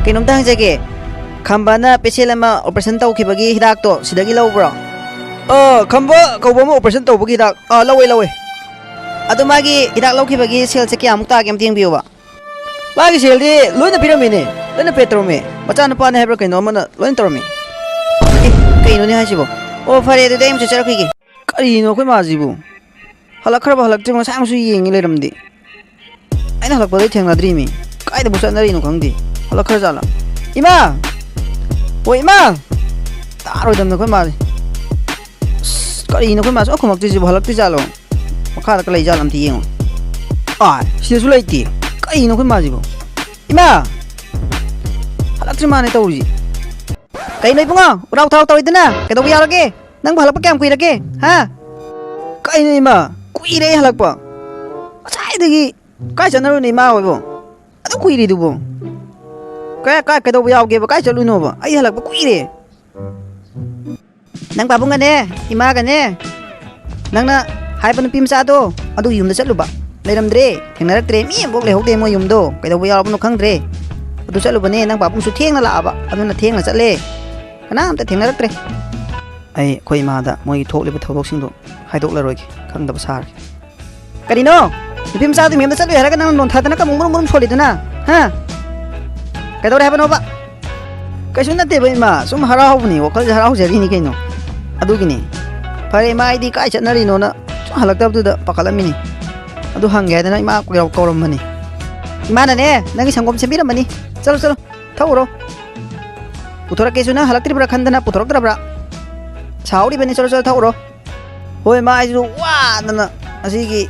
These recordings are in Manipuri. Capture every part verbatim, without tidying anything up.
ꯀꯩꯅꯣꯝꯇ ꯍꯪꯖꯒꯦ, ꯈꯝꯕꯅ ꯄꯦꯁꯦꯟ ꯑꯃ ꯑꯣꯄꯔꯦꯁꯟ ꯇꯧꯈꯤꯕꯒꯤ ꯍꯤꯗꯥꯛꯇꯣ ꯁꯤꯗꯒꯤ ꯂꯧꯕ꯭ꯔꯣ? ꯑ, ꯈꯝꯕ ꯀꯧꯕ ꯑꯃ ꯑꯣꯄꯔꯦꯁꯟ ꯇꯧꯕꯒꯤ ꯍꯤꯗꯥꯛ, ꯑ, ꯂꯧꯋꯦ, ꯂꯧꯋꯦ꯫ ꯑꯗꯣ ꯃꯥꯒꯤ ꯍꯤꯗꯥꯛ ꯂꯧꯈꯤꯕꯒꯤ ꯁꯦꯜꯁꯦ ꯀꯌꯥꯃꯨꯛ ꯇꯥꯒꯦ ꯑꯝꯇ ꯌꯦꯡꯕꯤꯌꯨꯕ꯫ ꯃꯥꯒꯤ ꯁꯦꯜꯗꯤ ꯂꯣꯏꯅ ꯄꯤꯔꯝꯃꯤꯅꯦ, ꯂꯣꯏꯅ ꯄꯦ ꯇꯧꯔꯝꯃꯤ꯫ ꯃꯆꯥꯅꯨꯄꯥꯅꯦ ꯍꯥꯏꯕ꯭ꯔꯥ ꯀꯩꯅꯣ ꯑꯃꯅ ꯂꯣꯏꯅ ꯇꯧꯔꯝꯃꯤ꯫ ꯑꯦ, ꯀꯩꯅꯣꯅꯦ ꯍꯥꯏꯁꯤꯕꯣ? ꯑꯣ, ꯐꯔꯦ, ꯑꯗꯨꯗꯤ ꯑꯩ ꯑꯃꯨꯛ ꯆꯠꯆꯔꯛꯈꯤꯒꯦ꯫ ꯀꯔꯤꯅꯣ ꯑꯩꯈꯣꯏ ꯃꯥꯁꯤꯕꯨ? ꯍꯜꯂꯛꯈ꯭ꯔꯕ ꯍꯜꯂꯛꯇ꯭ꯔꯤꯕ ꯉꯁꯥꯏ ꯑꯃꯨꯛꯁꯨ ꯌꯦꯡꯉꯤ ꯂꯩꯔꯝꯗꯦ꯫ ꯑꯩꯅ ꯍꯜꯂꯛꯄꯗꯩ ꯊꯦꯡꯅꯗ꯭ꯔꯤꯃꯤ꯫ ꯀꯥꯏꯗꯕꯨ ꯆꯠꯅꯔꯤꯅꯣ ꯈꯪꯗꯦ꯫ ꯍꯜꯂꯛꯈ꯭ꯔꯖꯥꯠꯂꯥ? ꯏꯃꯥ! ꯑꯣ, ꯏꯃꯥ! ꯇꯥꯔꯣꯏꯗꯕꯅꯤ ꯑꯩꯈꯣꯏ ꯃꯥꯁꯦ꯫ ꯑꯁ, ꯀꯔꯤꯅꯣ ꯑꯩꯈꯣꯏ ꯃꯥꯁꯨ ꯑꯃꯨꯛ ꯈꯨꯝꯃꯛꯇ꯭ꯔꯤꯁꯤꯕꯨ? ꯍꯜꯂꯛꯇ꯭ꯔꯤꯖꯥꯠꯂꯣ? ꯃꯈꯥꯗ ꯀ ꯂꯩꯖꯥꯠꯂ ꯑꯝꯇ ꯌꯦꯡꯉꯣ꯫ ꯑꯥ, ꯁꯤꯗꯁꯨ ꯂꯩꯇꯦ꯫ ꯀꯔꯤꯅꯣ ꯑꯩꯈꯣꯏ ꯃꯥꯁꯤꯕꯨ? ꯏꯃꯥ! ꯍꯜꯂꯛꯇ꯭ꯔꯤ ꯃꯥꯅꯦ ꯇꯧꯔꯤꯁꯤ꯫ ꯀꯩꯅꯣ ꯏꯕꯨꯡꯉꯣ? ꯎꯔꯥꯎ ꯊꯔꯥꯎ ꯇꯧꯔꯤꯗꯨꯅ? ꯀꯩꯗꯧꯕ ꯌꯥꯎꯔꯒꯦ? ꯅꯪꯕꯨ ꯍꯜꯂꯛꯄ ꯀꯌꯥꯝ ꯀꯨꯏꯔꯒꯦ? ꯍꯥ? ꯀꯩꯅꯣ ꯏꯃꯥ? ꯀꯨꯏꯔꯦ ꯑꯩ ꯍꯜꯂꯛꯄ꯫ ꯉꯁꯥꯏꯗꯒꯤ ꯀꯥꯏ ꯆꯠꯅꯔꯨꯅꯤ ꯏꯃꯥ ꯍꯣꯏꯕꯨ? ꯑꯗꯨꯛ ꯀꯨꯏꯔꯤꯗꯨꯕꯨ? ꯀꯥꯏ, ꯀꯥꯏ, ꯀꯩꯗꯧꯕ ꯌꯥꯎꯒꯦꯕ? ꯀꯥꯏ ꯆꯠꯂꯨꯏꯅꯣꯕ? ꯑꯩ ꯍꯜꯂꯛꯄ ꯀꯨꯏꯔꯦ꯫ ꯅꯪ ꯄꯥꯕꯨꯡꯒꯅꯦ, ꯏꯃꯥꯒꯅꯦ, ꯅꯪꯅ ꯍꯥꯏꯕ ꯅꯨꯄꯤ ꯃꯆꯥꯗꯣ ꯑꯗꯨ ꯌꯨꯝꯗ ꯆꯠꯂꯨꯕ꯫ ꯂꯩꯔꯝꯗ꯭ꯔꯦ, ꯊꯦꯡꯅꯔꯛꯇ꯭ꯔꯦ, ꯃꯤ ꯑꯃꯐꯥꯎ ꯂꯩꯍꯧꯗꯦ ꯃꯣꯏ ꯌꯨꯝꯗꯣ꯫ ꯀꯩꯗꯧꯕ ꯌꯥꯎꯔꯕꯅꯣ ꯈꯪꯗ꯭ꯔꯦ꯫ ꯑꯗꯨ ꯆꯠꯂꯨꯕꯅꯦ, ꯅꯪ ꯄꯥꯕꯨꯡꯁꯨ ꯊꯦꯡꯅ ꯂꯥꯛꯑꯕ, ꯑꯗꯨꯅ ꯊꯦꯡꯅ ꯆꯠꯂꯦ꯫ ꯀꯅꯥꯝꯇ ꯊꯦꯡꯅꯔꯛꯇ꯭ꯔꯦ꯫ ꯑꯩ ꯑꯩꯈꯣꯏ ꯏꯃꯥꯗ ꯃꯣꯏꯒꯤ ꯊꯣꯛꯂꯤꯕ ꯊꯧꯗꯣꯛꯁꯤꯡꯗꯣ ꯍꯥꯏꯗꯣꯛꯂꯔꯣꯏꯒꯦ, ꯈꯪꯗꯕ ꯁꯥꯔꯒꯦ꯫ ꯀꯔꯤꯅꯣ? ꯅꯨꯄꯤ ꯃꯆꯥꯗꯨ ꯃꯌꯨꯝꯗ ꯆꯠꯂꯨꯏ ꯍꯥꯏꯔꯒ ꯅꯪꯅ ꯅꯣꯟꯊꯗꯅ ꯀꯃꯨꯛ ꯃꯔꯨꯝ ꯃꯔꯨꯝ ꯁꯣꯜꯂꯤꯗꯨꯅ? ꯍꯥ? ꯀꯩꯗꯧꯔꯦ ꯍꯥꯏꯕꯅꯣꯕ? ꯀꯩꯁꯨ ꯅꯠꯇꯦꯕ ꯏꯃꯥ, ꯁꯨꯝ ꯍꯔꯥꯎꯕꯅꯤ, ꯋꯥꯈꯜꯁꯦ ꯍꯔꯥꯎꯖꯔꯤꯅꯤ ꯀꯩꯅꯣ꯫ ꯑꯗꯨꯒꯤꯅꯤ꯫ ꯐꯔꯦ ꯏꯃꯥ, ꯑꯩꯗꯤ ꯀꯥꯏ ꯆꯠꯅꯔꯤꯅꯣꯅ ꯁꯨꯝ ꯍꯜꯂꯛꯇꯕꯗꯨꯗ ꯄꯥꯈꯠꯂꯝꯃꯤꯅꯤ꯫ ꯑꯗꯨ ꯍꯪꯒꯦ ꯍꯥꯏꯗꯅ ꯏꯃꯥ ꯀꯧꯔꯝꯕꯅꯤ꯫ ꯏꯃꯥꯅꯅꯦ, ꯅꯪꯒꯤ ꯁꯪꯒꯣꯝ ꯁꯦꯝꯕꯤꯔꯝꯃꯅꯤ꯫ ꯆꯠꯂꯣ, ꯆꯠꯂꯣ, ꯊꯛꯎꯔꯣ꯫ ꯄꯨꯊꯣꯔꯛꯀꯦꯁꯨ ꯅꯪ ꯍꯜꯂꯛꯇ꯭ꯔꯤꯕ꯭ꯔꯥ ꯈꯟꯗꯅ ꯄꯨꯊꯣꯔꯛꯇ꯭ꯔꯕ꯭ꯔꯥ? ꯁꯥꯎꯔꯤꯕꯅꯤ, ꯆꯠꯂꯣ, ꯆꯠꯂꯣ, ꯊꯛꯎꯔꯣ꯫ ꯍꯣꯏ, ꯃꯥ ꯑꯩꯁꯨ ꯋꯥꯗꯅ ꯑꯁꯤꯒꯤ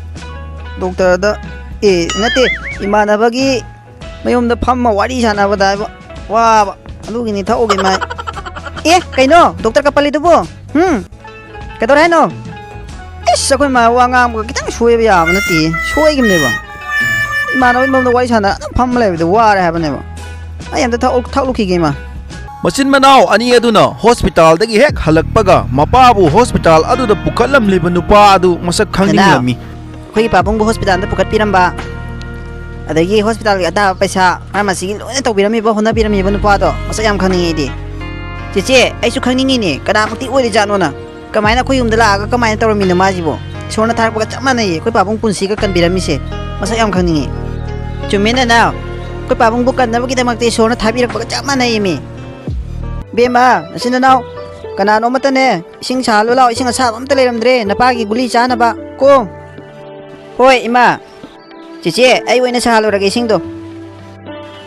ꯗꯣꯛꯇꯔꯗ, ꯑꯦ, ꯅꯠꯇꯦ, ꯏꯃꯥꯟꯅꯕꯒꯤ ꯃꯌꯨꯝꯗ ꯐꯝꯃ ꯋꯥꯔꯤ ꯁꯥꯟꯅꯕꯗ ꯍꯥꯏꯕ ꯋꯥꯕ꯫ ꯑꯗꯨꯒꯤꯅꯤ ꯊꯛꯎꯒꯦ ꯃꯥꯏ꯫ ꯑꯦ, ꯀꯩꯅꯣ? ꯗꯣꯛꯇꯔ ꯀꯞꯄꯜꯂꯤꯗꯨꯕꯨ? ꯍꯨꯝ? ꯀꯩꯗꯧꯔꯦ ꯍꯥꯏꯅꯣ? ꯏꯁ, ꯑꯩꯈꯣꯏ ꯃꯥ ꯋꯥ ꯉꯥꯡꯕꯒ ꯈꯤꯇꯪ ꯁꯣꯏꯕ ꯌꯥꯕ ꯅꯠꯇꯦ꯫ ꯁꯣꯏꯈꯤꯕꯅꯦꯕ꯫ ꯏꯃꯥꯟꯅꯕꯒꯤ ꯃꯌꯨꯝꯗ ꯋꯥꯔꯤ ꯁꯥꯟꯅ ꯑꯗꯨꯝ ꯐꯝꯃ ꯂꯩꯕꯗ ꯋꯥꯔꯦ ꯍꯥꯏꯕꯅꯦꯕ꯫ ꯑꯩ ꯑꯝꯇ ꯊꯛꯎ-, ꯊꯛꯂꯨꯈꯤꯒꯦ ꯏꯃꯥ꯫ ꯃꯆꯤꯟ ꯃꯅꯥꯎ ꯑꯅꯤ ꯑꯗꯨꯅ ꯍꯣꯁꯄꯤꯇꯥꯜꯗꯒꯤ ꯍꯦꯛ ꯍꯜꯂꯛꯄꯒ ꯃꯄꯥꯕꯨ ꯍꯣꯁꯄꯤꯇꯥꯜ ꯑꯗꯨꯗ ꯄꯨꯈꯠꯂꯝꯂꯤꯕ ꯅꯨꯄꯥ ꯑꯗꯨ ꯃꯁꯛ ꯈꯪꯅꯤꯡꯂꯝꯃꯤ꯫ ꯑꯩꯈꯣꯏꯒꯤ ꯄꯥꯕꯨꯡꯕꯨ ꯍꯣꯁꯄꯤꯇꯥꯜꯗ ꯄꯨꯈꯠꯄꯤꯔꯝꯕ꯫ ꯑꯗꯒꯤ ꯍꯣꯁꯄꯤꯇꯥꯜꯒꯤ ꯑꯇꯥꯕ ꯄꯩꯁꯥ, ꯃꯔꯝ ꯑꯁꯤꯒꯤ ꯂꯣꯏꯅ ꯇꯧꯕꯤꯔꯝꯃꯤꯕ, ꯍꯣꯠꯅꯕꯤꯔꯝꯃꯤꯕ ꯅꯨꯄꯥꯗꯣ ꯃꯁꯛ ꯌꯥꯝ ꯈꯪꯅꯤꯡꯉꯦ ꯑꯩꯗꯤ꯫ ꯆꯦꯆꯦ, ꯑꯩꯁꯨ ꯈꯪꯅꯤꯡꯉꯤꯅꯦ, ꯀꯅꯥꯃꯛꯇꯤ ꯑꯣꯏꯔꯤꯖꯥꯠꯅꯣꯅ? ꯀꯃꯥꯏꯅ ꯑꯩꯈꯣꯏ ꯌꯨꯝꯗ ꯂꯥꯛꯑꯒ ꯀꯃꯥꯏꯅ ꯇꯧꯔꯝꯃꯤꯅꯣ ꯃꯥꯁꯤꯕꯣ? ꯏꯁꯣꯔꯅ ꯊꯥꯔꯛꯄꯒ ꯆꯞ ꯃꯥꯟꯅꯩꯌꯦ ꯑꯩꯈꯣꯏ ꯄꯥꯕꯨꯡ ꯄꯨꯟꯁꯤꯒ ꯀꯟꯕꯤꯔꯝꯃꯤꯁꯦ꯫ ꯃꯁꯛ ꯌꯥꯝ ꯈꯪꯅꯤꯡꯉꯦ꯫ ꯆꯨꯝꯃꯦ ꯅꯅꯥꯎ, ꯑꯩꯈꯣꯏ ꯄꯥꯕꯨꯡꯕꯨ ꯀꯟꯅꯕꯒꯤꯗꯃꯛꯇ ꯏꯁꯣꯔꯅ ꯊꯥꯕꯤꯔꯛꯄꯒ ꯆꯞ ꯃꯥꯟꯅꯩꯌꯦꯃꯤ꯫ ꯕꯦꯝꯃ, ꯅꯆꯤꯟ ꯅꯅꯥꯎ ꯀꯅꯥꯅꯣ ꯑꯃꯠꯇꯅꯦ, ꯏꯁꯤꯡ ꯁꯥꯍꯜꯂꯨ ꯂꯥꯛꯑꯣ, ꯏꯁꯤꯡ ꯑꯁꯥꯕ ꯑꯝꯇ ꯂꯩꯔꯝꯗ꯭ꯔꯦ ꯅꯄꯥꯒꯤ ꯒꯨꯂꯤ ꯆꯥꯅꯕ ꯀꯣ꯫ ꯍꯣꯏ ꯏꯃꯥ꯫ ꯆꯦꯆꯦ, ꯑꯩ ꯑꯣꯏꯅ ꯁꯥꯍꯜꯂꯨꯔꯒꯦ ꯏꯁꯤꯡꯗꯣ꯫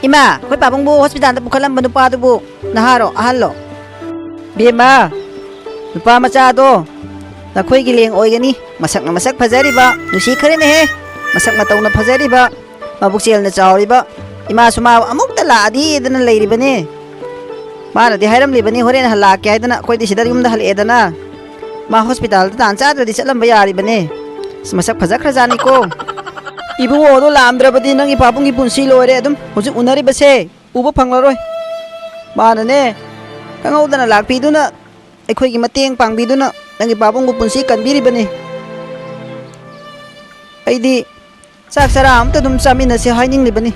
ꯏꯃꯥ, ꯑꯩꯈꯣꯏ ꯄꯥꯕꯨꯡꯕꯨ ꯍꯣꯁꯄꯤꯇꯥꯜꯗ ꯄꯨꯈꯠꯂꯝꯕ ꯅꯨꯄꯥꯗꯨꯕꯨ ꯅꯍꯥꯔꯣ ꯑꯍꯜꯂꯣ? ꯕꯦꯝꯃ, ꯅꯨꯄꯥ ꯃꯆꯥꯗꯣ ꯅꯈꯣꯏꯒꯤ ꯂꯦꯡ ꯑꯣꯏꯒꯅꯤ꯫ ꯃꯁꯛꯅ ꯃꯁꯛ ꯐꯖꯔꯤꯕ, ꯅꯨꯡꯁꯤ ꯈꯔꯦꯅꯦꯍꯦ꯫ ꯃꯁꯛ ꯃꯇꯧꯅ ꯐꯖꯔꯤꯕ, ꯃꯕꯨꯛꯆꯦꯜꯅ ꯆꯥꯎꯔꯤꯕ꯫ ꯏꯃꯥꯁꯨ ꯃꯥ ꯑꯃꯨꯛꯇ ꯂꯥꯛꯑꯗꯤꯗꯅ ꯂꯩꯔꯤꯕꯅꯦ꯫ ꯃꯥꯅꯗꯤ ꯍꯥꯏꯔꯝꯂꯤꯕꯅꯤ ꯍꯣꯔꯦꯟ ꯍꯜꯂꯛꯀꯦ ꯍꯥꯏꯗꯅ, ꯑꯩꯈꯣꯏꯗꯤ ꯁꯤꯗ ꯌꯨꯝꯗ ꯍꯜꯂꯛꯑꯦꯗꯅ꯫ ꯃꯥ ꯍꯣꯁꯄꯤꯇꯥꯜꯗ ꯇꯥꯟ ꯆꯥꯗ꯭ꯔꯗꯤ ꯆꯠꯂꯝꯕ ꯌꯥꯔꯤꯕꯅꯦ꯫ ꯑꯁ, ꯃꯁꯛ ꯐꯖꯈ꯭ꯔꯖꯥꯠꯅꯤꯀꯣ꯫ ꯏꯕꯨꯡꯉꯣꯗꯣ ꯂꯥꯛꯑꯝꯗ꯭ꯔꯕꯗꯤ ꯅꯪꯒꯤ ꯄꯥꯕꯨꯡꯒꯤ ꯄꯨꯟꯁꯤ ꯂꯣꯏꯔꯦ꯫ ꯑꯗꯨꯝ ꯍꯧꯖꯤꯛ ꯎꯅꯔꯤꯕꯁꯦ ꯎꯕ ꯐꯪꯂꯔꯣꯏ꯫ ꯃꯥꯅꯅꯦ, ꯈꯪꯍꯧꯗꯅ ꯂꯥꯛꯄꯤꯗꯨꯅ, ꯑꯩꯈꯣꯏꯒꯤ ꯃꯇꯦꯡ ꯄꯥꯡꯕꯤꯗꯨꯅ ꯅꯪꯒꯤ ꯄꯥꯕꯨꯡꯕꯨ ꯄꯨꯟꯁꯤ ꯀꯟꯕꯤꯔꯤꯕꯅꯤ꯫ ꯑꯩꯗꯤ ꯆꯥꯛ ꯆꯔꯥ ꯑꯝꯇ ꯑꯗꯨꯝ ꯆꯥꯃꯤꯟꯅꯁꯦ ꯍꯥꯏꯅꯤꯡꯂꯤꯕꯅꯤ꯫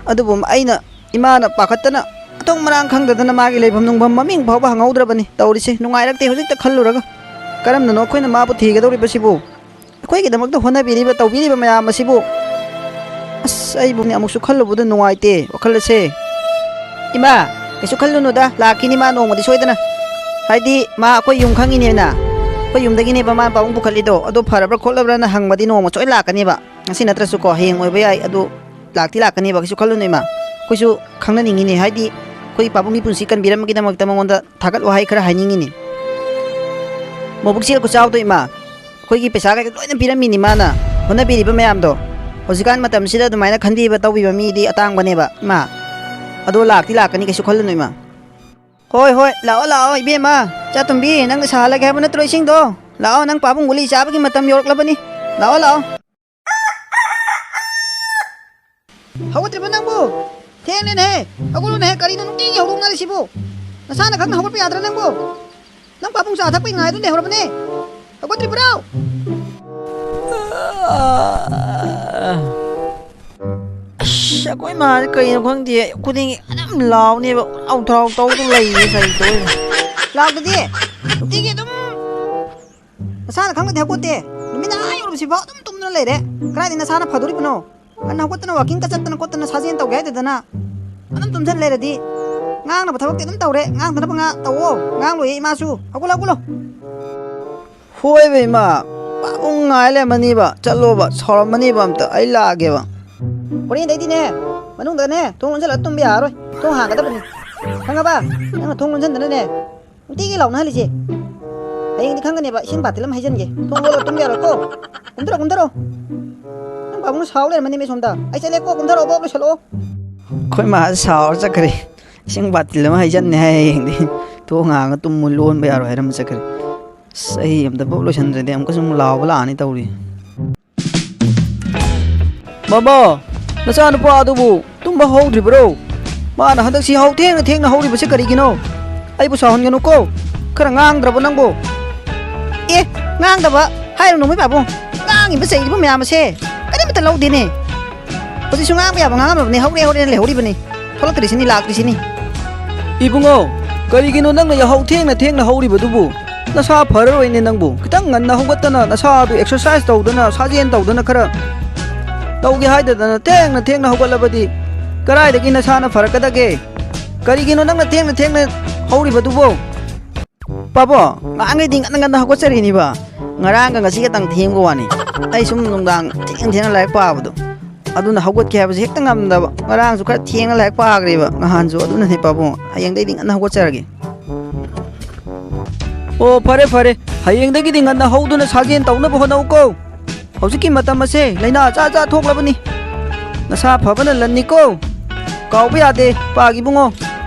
ꯑꯗꯨꯕꯨ ꯑꯩꯅ, ꯏꯃꯥꯅ ꯄꯥꯈꯠꯇꯅ, ꯃꯊꯣꯡ ꯃꯔꯥꯡ ꯈꯪꯗꯗꯅ ꯃꯥꯒꯤ ꯂꯩꯐꯝ ꯅꯨꯡꯐꯝ ꯃꯃꯤꯡ ꯐꯥꯎꯕ ꯍꯪꯍꯧꯗ꯭ꯔꯕꯅꯤ꯫ ꯇꯧꯔꯤꯁꯦ ꯅꯨꯡꯉꯥꯏꯔꯛꯇꯦ ꯍꯧꯖꯤꯛꯇ ꯈꯜꯂꯨꯔꯒ꯫ ꯀꯔꯝꯅꯅꯣ ꯑꯩꯈꯣꯏꯅ ꯃꯥꯕꯨ ꯊꯤꯒꯗꯧꯔꯤꯕꯁꯤꯕꯨ? ꯑꯩꯈꯣꯏꯒꯤꯗꯃꯛꯇ ꯍꯣꯠꯅꯕꯤꯔꯤꯕ, ꯇꯧꯕꯤꯔꯤꯕ ꯃꯌꯥꯝ ꯑꯁꯤꯕꯨ꯫ ꯑꯁ, ꯑꯩꯕꯨꯅꯦ ꯑꯃꯨꯛꯁꯨ ꯈꯜꯂꯨꯕꯗ ꯅꯨꯡꯉꯥꯏꯇꯦ ꯋꯥꯈꯜ ꯑꯁꯦ꯫ ꯏꯃꯥ, ꯀꯩꯁꯨ ꯈꯜꯂꯨꯅꯨꯗ, ꯂꯥꯛꯈꯤꯅꯤ ꯃꯥ ꯅꯣꯡꯃꯗꯤ ꯁꯣꯏꯗꯅ꯫ ꯍꯥꯏꯗꯤ ꯃꯥ ꯑꯩꯈꯣꯏ ꯌꯨꯝ ꯈꯪꯉꯤꯅꯦꯅ, ꯑꯩꯈꯣꯏ ꯌꯨꯝꯗꯒꯤꯅꯦꯕ ꯃꯥ ꯄꯥꯕꯨꯡ ꯄꯨꯈꯠꯂꯤꯗꯣ꯫ ꯑꯗꯣ ꯐꯔꯕ꯭ꯔꯥ ꯈꯣꯠꯂꯕ꯭ꯔꯥꯅ ꯍꯪꯕꯗꯤ ꯅꯣꯡꯃ ꯁꯣꯏ ꯂꯥꯛꯀꯅꯦꯕ꯫ ꯉꯁꯤ ꯅꯠꯇ꯭ꯔꯁꯨꯀꯣ, ꯍꯌꯦꯡ ꯑꯣꯏꯕ ꯌꯥꯏ꯫ ꯑꯗꯨ ꯂꯥꯛꯇꯤ ꯂꯥꯛꯀꯅꯦꯕ, ꯀꯩꯁꯨ ꯈꯜꯂꯨꯅꯨ ꯏꯃꯥ꯫ ꯑꯩꯈꯣꯏꯁꯨ ꯈꯪꯅꯅꯤꯡꯉꯤꯅꯦ, ꯍꯥꯏꯗꯤ ꯑꯩꯈꯣꯏ ꯄꯥꯕꯨꯡꯒꯤ ꯄꯨꯟꯁꯤ ꯀꯟꯕꯤꯔꯝꯕꯒꯤꯗꯃꯛꯇ ꯃꯉꯣꯟꯗ ꯊꯥꯒꯠ ꯋꯥꯍꯩ ꯈꯔ ꯍꯥꯏꯅꯤꯡꯉꯤꯅꯦ꯫ ꯃꯕꯨꯛꯆꯦꯜ ꯈꯨꯆꯥꯎꯗꯣ ꯏꯃꯥ, ꯑꯩꯈꯣꯏꯒꯤ ꯄꯩꯁꯥ ꯀꯩꯀꯩ ꯂꯣꯏꯅ ꯄꯤꯔꯝꯃꯤꯅꯤ ꯃꯥꯅ, ꯍꯣꯠꯅꯕꯤꯔꯤꯕ ꯃꯌꯥꯝꯗꯣ꯫ ꯍꯧꯖꯤꯛꯀꯥꯟ ꯃꯇꯝꯁꯤꯗ ꯑꯗꯨꯃꯥꯏꯅ ꯈꯟꯕꯤꯕ ꯇꯧꯕꯤꯕ ꯃꯤꯗꯤ ꯑꯇꯥꯡꯕꯅꯦꯕ ꯏꯃꯥ꯫ ꯑꯗꯣ ꯂꯥꯛꯇꯤ ꯂꯥꯛꯀꯅꯤ, ꯀꯩꯁꯨ ꯈꯜꯂꯨꯅꯨ ꯏꯃꯥ꯫ ꯍꯣꯏ, ꯍꯣꯏ, ꯂꯥꯛꯑꯣ, ꯂꯥꯛꯑꯣ ꯏꯕꯦꯝꯃ꯫ ꯆꯥꯇꯣꯝꯕꯤ, ꯅꯪꯅ ꯁꯥꯍꯜꯂꯒꯦ ꯍꯥꯏꯕ ꯅꯠꯇ꯭ꯔꯣ ꯏꯁꯤꯡꯗꯣ? ꯂꯥꯛꯑꯣ, ꯅꯪ ꯄꯥꯕꯨꯡ ꯒꯨꯂꯤ ꯆꯥꯕꯒꯤ ꯃꯇꯝ ꯌꯧꯔꯛꯂꯕꯅꯤ꯫ ꯂꯥꯛꯑꯣ, ꯂꯥꯛꯑꯣ꯫ ꯍꯧꯒꯠꯇ꯭ꯔꯤꯕꯣ ꯅꯪꯕꯨ? ꯊꯦꯡꯂꯦꯅꯦꯍꯦ꯫ ꯍꯧꯒꯠꯂꯨꯅꯦꯍꯦ, ꯀꯔꯤꯅꯣ ꯅꯨꯡꯇꯤꯒꯤ ꯍꯧꯗꯣꯛꯅꯔꯤꯁꯤꯕꯨ? ꯅꯁꯥꯅ ꯈꯪꯅ ꯍꯧꯒꯠꯄ ꯌꯥꯗ꯭ꯔꯥ ꯅꯪꯕꯨ? ꯅꯪ ꯄꯥꯕꯨꯡ ꯆꯥ ꯊꯛꯄꯩ ꯉꯥꯏꯗꯨ ꯂꯩꯍꯧꯔꯕꯅꯦ꯫ ꯍꯧꯒꯠꯇ꯭ꯔꯤꯕ꯭ꯔꯣ? ꯑꯁ, ꯑꯩꯈꯣꯏ ꯃꯥꯁꯦ ꯀꯩꯅꯣ ꯈꯪꯗꯦ, ꯑꯌꯨꯛ ꯈꯨꯗꯤꯡꯒꯤ ꯑꯗꯨꯝ ꯂꯥꯎꯅꯦꯕ, ꯎꯔꯥꯎ ꯊꯔꯥꯎ ꯇꯧꯗꯨ ꯂꯩꯌꯦ, ꯀꯔꯤ ꯇꯧꯔꯤꯅꯣ? ꯂꯥꯎꯗꯗꯤ, ꯅꯨꯡꯇꯤꯒꯤ ꯑꯗꯨꯝ ꯅꯁꯥꯅ ꯈꯪꯕꯗꯤ ꯍꯧꯒꯠꯇꯦ꯫ ꯅꯨꯃꯤꯠ ꯑꯥ ꯌꯧꯔꯨꯁꯤꯐꯥꯎ ꯑꯗꯨꯝ ꯇꯨꯝꯗꯨꯅ ꯂꯩꯔꯦ꯫ ꯀꯗꯥꯏꯗꯒꯤ ꯅꯁꯥꯅ ꯐꯗꯣꯔꯤꯕꯅꯣ? ꯉꯟꯅ ꯍꯧꯒꯠꯇꯅ walking ꯆꯠꯇꯅ ꯈꯣꯠꯇꯅ ꯁꯥꯖꯦꯜ ꯇꯧꯒꯦ ꯍꯥꯏꯗꯗꯅ ꯑꯗꯨꯝ ꯇꯨꯝꯁꯤꯟ ꯂꯩꯔꯗꯤ, ꯉꯥꯡꯅꯕ ꯊꯕꯛꯇꯤ ꯑꯗꯨꯝ ꯇꯧꯔꯦ, ꯉꯥꯡꯗꯅꯕ ꯉꯥ ꯇꯧꯋꯣ꯫ ꯉꯥꯡꯂꯣꯏꯌꯦ ꯏꯃꯥꯁꯨ꯫ ꯍꯧꯒꯠꯂꯣ, ꯍꯧꯒꯠꯂꯣ꯫ ꯍꯣꯏꯕ ꯏꯃꯥ, ꯄꯥꯕꯨꯡ ꯉꯥꯏ ꯂꯩꯔꯝꯃꯅꯤꯕ, ꯆꯠꯂꯣꯕ, ꯁꯥꯎꯔꯝꯃꯅꯤꯕ, ꯑꯝꯇ ꯑꯩ ꯂꯥꯛꯑꯒꯦꯕ꯫ ꯍꯣꯔꯦꯟꯗꯩꯗꯤꯅꯦ, ꯃꯅꯨꯡꯗꯅꯦ, ꯊꯣꯡ ꯂꯣꯟꯁꯤꯜꯂꯒ ꯇꯨꯝꯕ ꯌꯥꯔꯔꯣꯏ, ꯊꯣꯡ ꯍꯥꯡꯒꯗꯕꯅꯤ, ꯈꯪꯉꯕ? ꯅꯪꯅ ꯊꯣꯡ ꯂꯣꯟꯁꯤꯟꯗꯅꯅꯦ, ꯅꯨꯡꯇꯤꯒꯤ ꯂꯥꯎꯅꯍꯜꯂꯤꯁꯦ꯫ ꯍꯌꯦꯡꯗꯤ ꯈꯪꯒꯅꯦꯕ, ꯏꯁꯤꯡ ꯕꯥꯇꯤꯜ ꯑꯃ ꯍꯩꯖꯤꯟꯒꯦ, ꯊꯣꯡ ꯂꯣꯜꯂꯒ ꯇꯨꯝꯕ ꯌꯥꯔꯣꯏꯀꯣ꯫ ꯀꯨꯝꯊꯔꯣ, ꯀꯨꯝꯊꯔꯣ꯫ ꯅꯪ ꯄꯥꯕꯨꯡꯅ ꯁꯥꯎ ꯂꯩꯔꯝꯃꯅꯤ ꯃꯤ ꯁꯣꯝꯗ꯫ ꯑꯩ ꯆꯠꯂꯦꯀꯣ, ꯀꯨꯝꯊꯔꯛꯑꯣ, ꯕꯣꯛ ꯂꯣꯏꯁꯜꯂꯛꯑꯣ꯫ ꯑꯩꯈꯣꯏ ꯃꯥ ꯁꯥꯎꯔ ꯆꯠꯈ꯭ꯔꯦ꯫ ꯏꯁꯤꯡ ꯕꯥꯇꯤꯜ ꯑꯃ ꯍꯩꯖꯟꯅꯤ ꯍꯥꯏ ꯍꯌꯦꯡꯗꯤ꯫ ꯊꯣꯡ ꯍꯥꯡꯉ ꯇꯨꯝꯃꯨ, ꯂꯣꯟꯕ ꯌꯥꯔꯣꯏ ꯍꯥꯏꯔꯝꯃ ꯆꯠꯈ꯭ꯔꯦ꯫ ꯑꯁ, ꯑꯩ ꯑꯝꯇ ꯕꯣꯛ ꯂꯣꯏꯁꯟꯗ꯭ꯔꯗꯤ ꯑꯃꯨꯛꯀꯁꯨ ꯑꯃꯨꯛ ꯂꯥꯎꯕ ꯂꯥꯛꯑꯅꯤ ꯇꯧꯔꯤ꯫ ꯃꯃꯥ, ꯅꯆꯥꯅꯨꯄꯥ ꯑꯗꯨꯕꯨ ꯇꯨꯝꯕ ꯍꯧꯗ꯭ꯔꯤꯕ꯭ꯔꯣ? ꯃꯥꯅ ꯍꯟꯗꯛꯁꯤ ꯌꯥꯍꯧ ꯊꯦꯡꯅ ꯊꯦꯡꯅ ꯍꯧꯔꯤꯕꯁꯤ ꯀꯔꯤꯒꯤꯅꯣ? ꯑꯩꯕꯨ ꯁꯥꯎꯍꯟꯒꯅꯨꯀꯣ꯫ ꯈꯔ ꯉꯥꯡꯗ꯭ꯔꯕꯣ ꯅꯪꯕꯨ? ꯑꯦ, ꯉꯥꯡꯗꯕ ꯍꯥꯏꯔꯨꯅꯨ ꯃꯣꯏ ꯄꯥꯕꯨꯡ꯫ ꯉꯥꯡꯉꯤꯕ ꯆꯩꯔꯤꯕ ꯃꯌꯥꯝ ꯑꯁꯦ ꯀꯔꯤꯃꯠꯇ ꯂꯧꯗꯦꯅꯦ꯫ ꯍꯧꯖꯤꯛꯁꯨ ꯉꯥꯡꯕ ꯌꯥꯕ ꯉꯥꯡꯉꯝꯃꯕꯅꯦ, ꯍꯧꯔꯦ ꯍꯧꯔꯦꯅ ꯂꯩꯍꯧꯔꯤꯕꯅꯤ꯫ ꯊꯣꯛꯂꯛꯇ꯭ꯔꯤꯁꯤꯅꯤ, ꯂꯥꯛꯇ꯭ꯔꯤꯁꯤꯅꯤ꯫ ꯏꯕꯨꯡꯉꯣ, ꯀꯔꯤꯒꯤꯅꯣ ꯅꯪꯅ ꯌꯥꯍꯧ ꯊꯦꯡꯅ ꯊꯦꯡꯅ ꯍꯧꯔꯤꯕꯗꯨꯕꯨ? ꯅꯁꯥ ꯐꯔꯔꯣꯏꯅꯦ ꯅꯪꯕꯨ꯫ ꯈꯤꯇꯪ ꯉꯟꯅ ꯍꯧꯒꯠꯇꯅ ꯅꯁꯥꯗꯨ exercise ꯇꯧꯗꯅ, ꯁꯥꯖꯦꯜ ꯇꯧꯗꯅ ꯈꯔ ꯇꯧꯒꯦ ꯍꯥꯏꯗꯗꯅ ꯊꯦꯡꯅ ꯊꯦꯡꯅ ꯍꯧꯒꯠꯂꯕꯗꯤ ꯀꯗꯥꯏꯗꯒꯤ ꯅꯁꯥꯅ ꯐꯔꯛꯀꯗꯒꯦ? ꯀꯔꯤꯒꯤꯅꯣ ꯅꯪꯅ ꯊꯦꯡꯅ ꯊꯦꯡꯅ ꯍꯧꯔꯤꯕꯗꯨꯕꯣ? ꯄꯥꯕꯣ, ꯉꯍꯥꯟꯈꯩꯗꯤ ꯉꯟꯅ ꯉꯟꯅ ꯍꯧꯒꯠꯆꯔꯤꯅꯤꯕ꯫ ꯉꯔꯥꯡꯒ ꯉꯁꯤ ꯈꯛꯇꯪ ꯊꯦꯡꯕ ꯋꯥꯅꯤ꯫ ꯑꯩ ꯁꯨꯝ ꯅꯨꯡꯗꯥꯡ ꯊꯦꯡ ꯊꯦꯡꯅ ꯂꯥꯏꯔꯤꯛ ꯄꯥꯕꯗꯣ, ꯑꯗꯨꯅ ꯍꯧꯒꯠꯀꯦ ꯍꯥꯏꯕꯁꯦ ꯍꯦꯛꯇ ꯉꯝꯗꯕ꯫ ꯉꯔꯥꯡꯁꯨ ꯈꯔ ꯊꯦꯡꯅ ꯂꯥꯏꯔꯤꯛ ꯄꯥꯈ꯭ꯔꯦꯕ ꯅꯍꯥꯟꯁꯨ꯫ ꯑꯗꯨꯅꯅꯦ ꯄꯥꯕꯨꯡ, ꯍꯌꯦꯡꯗꯩꯗꯤ ꯉꯟꯅ ꯍꯧꯒꯠꯆꯔꯒꯦ꯫ ꯑꯣ, ꯐꯔꯦ ꯐꯔꯦ, ꯍꯌꯦꯡꯗꯒꯤꯗꯤ ꯉꯟꯅ ꯍꯧꯗꯨꯅ ꯁꯥꯖꯦꯜ ꯇꯧꯅꯕ ꯍꯣꯠꯅꯧꯀꯣ꯫ ꯍꯧꯖꯤꯛꯀꯤ ꯃꯇꯝ ꯑꯁꯦ ꯂꯥꯏꯅꯥ ꯖꯥꯠ ꯖꯥꯠ ꯊꯣꯛꯂꯕꯅꯤ꯫ ꯅꯁꯥ ꯐꯕꯅ ꯂꯟꯅꯤꯀꯣ꯫ ꯀꯥꯎꯕ ꯌꯥꯗꯦ, ꯄꯥꯒꯤ ꯏꯕꯨꯡꯉꯣ꯫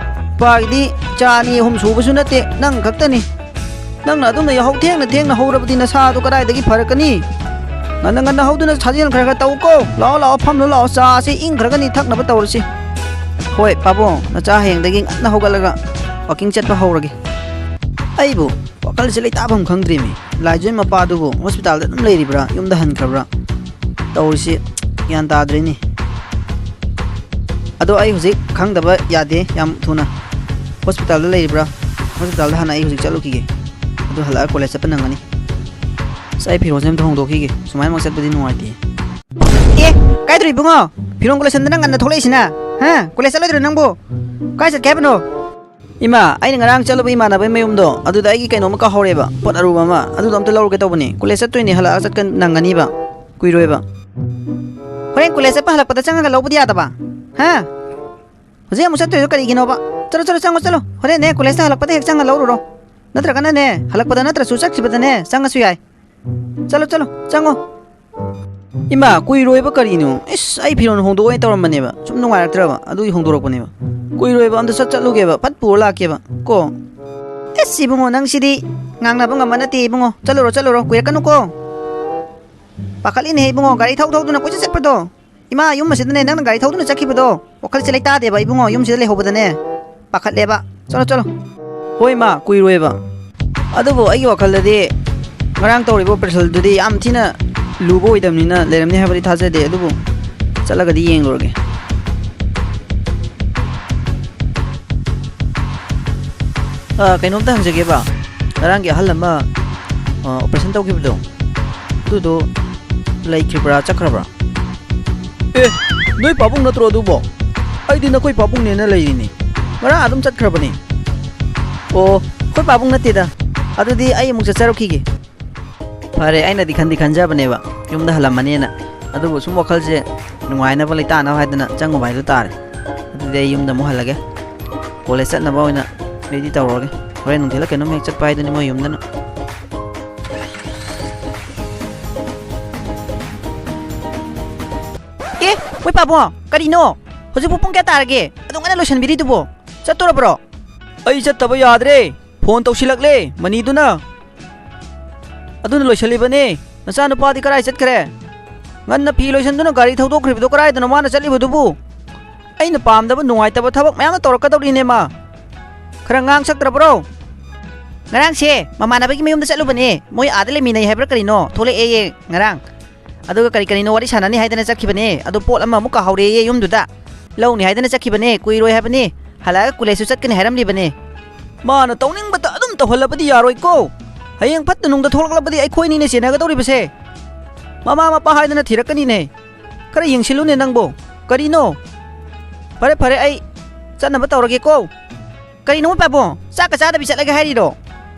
ꯄꯥꯒꯤꯗꯤ ꯆꯥ ꯑꯅꯤ ꯑꯍꯨꯝ ꯁꯨꯕꯁꯨ ꯅꯠꯇꯦ, ꯅꯪ ꯈꯛꯇꯅꯤ꯫ ꯅꯪꯅ ꯑꯗꯨꯝꯅ ꯌꯥꯍꯧ ꯊꯦꯡꯅ ꯊꯦꯡꯅ ꯍꯧꯔꯕꯗꯤ ꯅꯁꯥꯗꯣ ꯀꯗꯥꯏꯗꯒꯤ ꯐꯔꯛꯀꯅꯤ? ꯉꯟꯅ ꯉꯟꯅ ꯍꯧꯗꯨꯅ ꯁꯥꯖꯦꯜ ꯈꯔ ꯈꯔ ꯇꯧꯀꯣ꯫ ꯂꯥꯛꯑꯣ, ꯂꯥꯛꯑꯣ, ꯐꯝꯂꯣ, ꯂꯥꯛꯑꯣ, ꯆꯥꯁꯤ ꯏꯪꯈ꯭ꯔꯒꯅꯤ ꯊꯛꯅꯕ ꯇꯧꯔꯁꯤ꯫ ꯍꯣꯏ ꯄꯥꯕꯨꯡ, ꯅꯆꯥ ꯍꯌꯦꯡꯗꯒꯤ ꯉꯟꯅ ꯍꯧꯒꯠꯂꯒ walking ꯆꯠꯄ ꯍꯧꯔꯒꯦ꯫ ꯑꯩꯕꯨ ꯋꯥꯈꯜꯁꯦ ꯂꯩꯇꯥꯐꯝ ꯈꯪꯗ꯭ꯔꯤꯃꯤ꯫ ꯂꯥꯏꯖꯣꯏ ꯃꯄꯥꯗꯨꯕꯨ ꯍꯣꯁꯄꯤꯇꯥꯜꯗ ꯑꯗꯨꯝ ꯂꯩꯔꯤꯕ꯭ꯔꯥ, ꯌꯨꯝꯗ ꯍꯟꯈ꯭ꯔꯕ꯭ꯔꯥ? ꯇꯧꯔꯤꯁꯤ ꯒ꯭ꯌꯥꯟ ꯇꯥꯗ꯭ꯔꯦꯅꯦ꯫ ꯑꯗꯣ ꯑꯩ ꯍꯧꯖꯤꯛ ꯈꯪꯗꯕ ꯌꯥꯗꯦ, ꯌꯥꯝ ꯊꯨꯅ꯫ ꯍꯣꯁꯄꯤꯇꯥꯜꯗ ꯂꯩꯔꯤꯕ꯭ꯔꯥ? ꯍꯣꯁꯄꯤꯇꯥꯜꯗ ꯍꯥꯟꯅ ꯑꯩ ꯍꯧꯖꯤꯛ ꯆꯠꯂꯨꯈꯤꯒꯦ꯫ ꯑꯗꯨ ꯍꯜꯂꯛꯑꯒ ꯀꯣꯂꯦꯖ ꯆꯠꯄ ꯅꯪꯒꯅꯤ꯫ ꯑꯁ, ꯑꯩ ꯐꯤꯔꯣꯜꯁꯦ ꯑꯝꯇ ꯍꯣꯡꯗꯣꯛꯈꯤꯒꯦ꯫ ꯁꯨꯃꯥꯏꯅꯃꯛ ꯆꯠꯄꯗꯤ ꯅꯨꯡꯉꯥꯏꯇꯦ꯫ ꯑꯦ, ꯀꯥꯏꯗ꯭ꯔꯣ ꯏꯕꯨꯡꯉꯣ? ꯐꯤꯔꯣꯜ ꯀꯣꯂꯦꯖ ꯁꯟꯗ ꯅꯪ ꯉꯟꯅ ꯊꯣꯛꯂꯛꯏꯁꯤꯅ? ꯍꯥ? ꯀꯣꯂꯦꯖ ꯆꯠꯂꯣꯏꯗ꯭ꯔꯣ ꯅꯪꯕꯨ? ꯀꯥꯏ ꯆꯠꯀꯦ ꯍꯥꯏꯕꯅꯣ? ꯏꯃꯥ, ꯑꯩꯅ ꯉꯔꯥꯡ ꯆꯠꯂꯨꯕ ꯏꯃꯥꯟꯅꯕꯒꯤ ꯃꯌꯨꯝꯗꯣ, ꯑꯗꯨꯗ ꯑꯩꯒꯤ ꯀꯩꯅꯣꯝꯃ ꯀꯥꯎꯍꯧꯔꯦꯕ, ꯄꯣꯠ ꯑꯔꯨꯕ ꯑꯃ꯫ ꯑꯗꯨꯗꯣ ꯑꯝꯇ ꯂꯧꯔꯨꯒꯦ ꯇꯧꯕꯅꯦ꯫ ꯀꯣꯂꯦꯖ ꯆꯠꯇꯣꯏꯅꯦ, ꯍꯜꯂꯛꯑꯒ ꯆꯠꯀ-, ꯅꯪꯒꯅꯤꯕ꯫ ꯀꯨꯏꯔꯣꯏꯕ꯫ ꯍꯣꯔꯦꯟ ꯀꯣꯂꯦꯖ ꯆꯠꯄ ꯍꯜꯂꯛꯄꯗ ꯆꯪꯉꯒ ꯂꯧꯕꯗꯤ ꯌꯥꯗꯕ? ꯍꯥ? ꯍꯧꯖꯤꯛ ꯑꯃꯨꯛ ꯆꯠꯇꯣꯏꯗꯣ ꯀꯔꯤꯒꯤꯅꯣꯕ? ꯆꯠꯂꯣ, ꯆꯠꯂꯣ, ꯆꯪꯉꯣ, ꯆꯠꯂꯣ꯫ ꯍꯣꯔꯦꯟꯅꯦ, ꯀꯣꯂꯦꯖꯇ ꯍꯜꯂꯛꯄꯗ ꯍꯦꯛ ꯆꯪꯉ ꯂꯧꯔꯨꯔꯣ꯫ ꯅꯠꯇ꯭ꯔꯒꯅꯅꯦ, ꯍꯜꯂꯛꯄꯗ ꯅꯠꯇ꯭ꯔꯁꯨ ꯆꯠꯈꯤꯕꯗꯅꯦ, ꯆꯪꯉꯁꯨ ꯌꯥꯏ꯫ ꯆꯠꯂꯣ, ꯆꯠꯂꯣ, ꯆꯪꯉꯣ꯫ ꯏꯃꯥ, ꯀꯨꯏꯔꯣꯏꯕ ꯀꯔꯤꯅꯣ? ꯏꯁ, ꯑꯩ ꯐꯤꯔꯣꯜ ꯍꯣꯡꯗꯣꯛꯑꯣꯅ ꯇꯧꯔꯝꯕꯅꯦꯕ꯫ ꯁꯨꯝ ꯅꯨꯡꯉꯥꯏꯔꯛꯇ꯭ꯔꯕ, ꯑꯗꯨꯒꯤ ꯍꯣꯡꯗꯣꯔꯛꯄꯅꯦꯕ꯫ ꯀꯨꯏꯔꯣꯏꯕ, ꯑꯝꯇ ꯁꯠ ꯆꯠꯂꯨꯒꯦꯕ, ꯐꯠ ꯄꯨꯔ ꯂꯥꯛꯀꯦꯕ, ꯀꯣ꯫ ꯑꯁ, ꯏꯕꯨꯡꯉꯣ, ꯅꯪꯁꯤꯗꯤ ꯉꯥꯡꯅꯕ ꯉꯝꯕ ꯅꯠꯇꯦ, ꯏꯕꯨꯡꯉꯣ꯫ ꯆꯠꯂꯨꯔꯣ, ꯆꯠꯂꯨꯔꯣ, ꯀꯨꯏꯔꯛꯀꯅꯨꯀꯣ꯫ ꯄꯥꯈꯠꯂꯤꯅꯦꯍꯦ, ꯏꯕꯨꯡꯉꯣ, ꯒꯥꯔꯤ ꯊꯧ ꯊꯧꯗꯨꯅ ꯀꯣꯏꯆꯠ ꯆꯠꯄꯗꯣ꯫ ꯏꯃꯥ ꯌꯨꯝ ꯑꯁꯤꯗꯅꯦ ꯅꯪꯅ ꯒꯥꯔꯤ ꯊꯧꯗꯨꯅ ꯆꯠꯈꯤꯕꯗꯣ ꯋꯥꯈꯜꯁꯦ ꯂꯩꯇꯥꯗꯦꯕ ꯏꯕꯨꯡꯉꯣ, ꯌꯨꯝꯁꯤꯗ ꯂꯩꯍꯧꯕꯗꯅꯦ ꯄꯥꯈꯠꯂꯦꯕ꯫ ꯆꯠꯂꯣ, ꯆꯠꯂꯣ꯫ ꯍꯣꯏ ꯏꯃꯥ, ꯀꯨꯏꯔꯣꯏꯕ꯫ ꯑꯗꯨꯕꯨ ꯑꯩꯒꯤ ꯋꯥꯈꯜꯗꯗꯤ ꯉꯔꯥꯡ ꯇꯧꯔꯤꯕ ꯑꯣꯄꯔꯦꯁꯟꯗꯨꯗꯤ ꯌꯥꯝ ꯊꯤꯅ ꯂꯨꯕ ꯑꯣꯏꯗꯕꯅꯤꯅ ꯂꯩꯔꯝꯅꯤ ꯍꯥꯏꯕꯗꯤ ꯊꯥꯖꯗꯦ, ꯑꯗꯨꯕꯨ ꯆꯠꯂꯒꯗꯤ ꯌꯦꯡꯂꯨꯔꯒꯦ꯫ ꯑ, ꯀꯩꯅꯣꯝꯇ ꯍꯪꯖꯒꯦꯕ, ꯉꯔꯥꯡꯒꯤ ꯑꯍꯜ ꯑꯃ, ꯑ, ꯑꯣꯄꯔꯦꯁꯟ ꯇꯧꯈꯤꯕꯗꯣ, ꯑꯗꯨꯗꯣ ꯂꯩꯈꯤꯕ꯭ꯔꯥ, ꯆꯠꯈ꯭ꯔꯕ꯭ꯔꯥ? ꯑꯦ, ꯅꯣꯏ ꯄꯥꯕꯨꯡ ꯅꯠꯇ꯭ꯔꯣ ꯑꯗꯨꯕꯣ? ꯑꯩꯗꯤ ꯅꯈꯣꯏ ꯄꯥꯕꯨꯡꯅꯦꯅ ꯂꯩꯔꯤꯅꯤ꯫ ꯉꯔꯥꯡ ꯑꯗꯨꯝ ꯆꯠꯈ꯭ꯔꯕꯅꯤ꯫ ꯑꯣ, ꯑꯩꯈꯣꯏ ꯄꯥꯕꯨꯡ ꯅꯠꯇꯦꯗ꯫ ꯑꯗꯨꯗꯤ ꯑꯩ ꯑꯃꯨꯛ ꯆꯠꯆꯔꯛꯈꯤꯒꯦ꯫ ꯐꯔꯦ, ꯑꯩꯅꯗꯤ ꯈꯟꯗꯤ ꯈꯟꯖꯕꯅꯦꯕ ꯌꯨꯝꯗ ꯍꯜꯂꯝꯃꯅꯦꯅ꯫ ꯑꯗꯨꯕꯨ ꯁꯨꯝ ꯋꯥꯈꯜꯁꯦ ꯅꯨꯡꯉꯥꯏꯅꯕ ꯂꯩꯇꯥꯅꯕ ꯍꯥꯏꯗꯅ ꯆꯪꯉꯨꯕ ꯍꯥꯏꯗꯨ ꯇꯥꯔꯦ꯫ ꯑꯗꯨꯗꯤ ꯑꯩ ꯌꯨꯝꯗ ꯑꯃꯨꯛ ꯍꯜꯂꯒꯦ꯫ ꯀꯣꯂꯦꯖ ꯆꯠꯅꯕ ꯑꯣꯏꯅ ꯔꯦꯗꯤ ꯇꯧꯔꯒꯦ꯫ ꯍꯣꯔꯦꯟ ꯅꯨꯡꯊꯤꯜꯂ ꯀꯩꯅꯣꯝ ꯍꯦꯛ ꯆꯠꯄ ꯍꯥꯏꯗꯨꯅꯤ ꯃꯣꯏ ꯌꯨꯝꯗꯅ꯫ ꯑꯦ, ꯃꯣꯏ ꯄꯥꯕꯨꯡ, ꯀꯔꯤꯅꯣ? ꯍꯧꯖꯤꯛꯄꯨ ꯄꯨꯡ ꯀꯌꯥ ꯇꯥꯔꯒꯦ? ꯑꯗꯨꯛ ꯉꯟꯅ ꯂꯣꯏꯁꯤꯟꯕꯤꯔꯤꯗꯨꯕꯣ? ꯆꯠꯇꯣꯔꯕ꯭ꯔꯣ? ꯑꯩ ꯆꯠꯇꯕ ꯌꯥꯗ꯭ꯔꯦ꯫ ꯐꯣꯟ ꯇꯧꯁꯤꯜꯂꯛꯂꯦ ꯃꯅꯤꯗꯨꯅ꯫ ꯑꯗꯨꯅ ꯂꯣꯏꯁꯤꯜꯂꯤꯕꯅꯦ꯫ ꯅꯆꯥꯅꯨꯄꯥꯗꯤ ꯀꯔꯥꯏ ꯆꯠꯈ꯭ꯔꯦ? ꯉꯟꯅ ꯐꯤ ꯂꯣꯏꯁꯤꯟꯗꯨꯅ ꯒꯥꯔꯤ ꯊꯧꯗꯣꯛꯈ꯭ꯔꯤꯕꯗꯨ ꯀꯔꯥꯏꯗꯅꯣ ꯃꯥꯅ ꯆꯠꯂꯤꯕꯗꯨꯕꯨ? ꯑꯩꯅ ꯄꯥꯝꯗꯕ ꯅꯨꯡꯉꯥꯏꯇꯕ ꯊꯕꯛ ꯃꯌꯥꯝ ꯑꯃ ꯇꯧꯔꯛꯀꯗꯧꯔꯤꯅꯦ ꯃꯥ꯫ ꯈꯔ ꯉꯥꯡ ꯁꯛꯇ꯭ꯔꯕ꯭ꯔꯣ? ꯉꯔꯥꯡꯁꯦ ꯃꯃꯥꯟꯅꯕꯒꯤ ꯃꯌꯨꯝꯗ ꯆꯠꯂꯨꯕꯅꯦ꯫ ꯃꯣꯏ ꯑꯥꯗ ꯂꯩꯃꯤꯟꯅꯩ ꯍꯥꯏꯕ꯭ꯔꯥ ꯀꯔꯤꯅꯣ? ꯊꯣꯛꯂꯛꯑꯦꯌꯦ ꯉꯔꯥꯡ꯫ ꯑꯗꯨꯒ ꯀꯔꯤ ꯀꯔꯤꯅꯣ ꯋꯥꯔꯤ ꯁꯥꯟꯅꯅꯤ ꯍꯥꯏꯗꯅ ꯆꯠꯈꯤꯕꯅꯦ꯫ ꯑꯗꯨ ꯄꯣꯠ ꯑꯃ ꯑꯃꯨꯛ ꯀꯥꯍꯧꯔꯦꯌꯦ ꯌꯨꯝꯗꯨꯗ꯫ ꯂꯧꯅꯤ ꯍꯥꯏꯗꯅ ꯆꯠꯈꯤꯕꯅꯦ, ꯀꯨꯏꯔꯣꯏ ꯍꯥꯏꯕꯅꯦ꯫ ꯍꯜꯂꯛꯑꯒ ꯀꯣꯂꯦꯖꯁꯨ ꯆꯠꯀꯅꯤ ꯍꯥꯏꯔꯝꯂꯤꯕꯅꯦ꯫ ꯃꯥꯅ ꯇꯧꯅꯤꯡꯕꯇ ꯑꯗꯨꯝ ꯇꯧꯍꯜꯂꯕꯗꯤ ꯌꯥꯔꯣꯏꯀꯣ꯫ ꯍꯌꯦꯡ ꯐꯠꯇ ꯅꯨꯡꯗ ꯊꯣꯛꯂꯛꯂꯕꯗꯤ ꯑꯩꯈꯣꯏꯅꯤꯅꯦ ꯆꯦꯟꯅꯒꯗꯧꯔꯤꯕꯁꯦ꯫ ꯃꯃꯥ ꯃꯄꯥ ꯍꯥꯏꯗꯅ ꯊꯤꯔꯛꯀꯅꯤꯅꯦ꯫ ꯈꯔ ꯌꯦꯡꯁꯤꯜꯂꯨꯅꯦ ꯅꯪꯕꯣ꯫ ꯀꯔꯤꯅꯣ? ꯐꯔꯦ, ꯐꯔꯦ, ꯑꯩ ꯆꯠꯅꯕ ꯇꯧꯔꯒꯦꯀꯣ꯫ ꯀꯔꯤꯅꯣ ꯄꯥꯕꯨꯡ? ꯆꯥꯛꯀ ꯆꯥꯗꯕꯤ ꯆꯠꯂꯒꯦ ꯍꯥꯏꯔꯤꯔꯣ?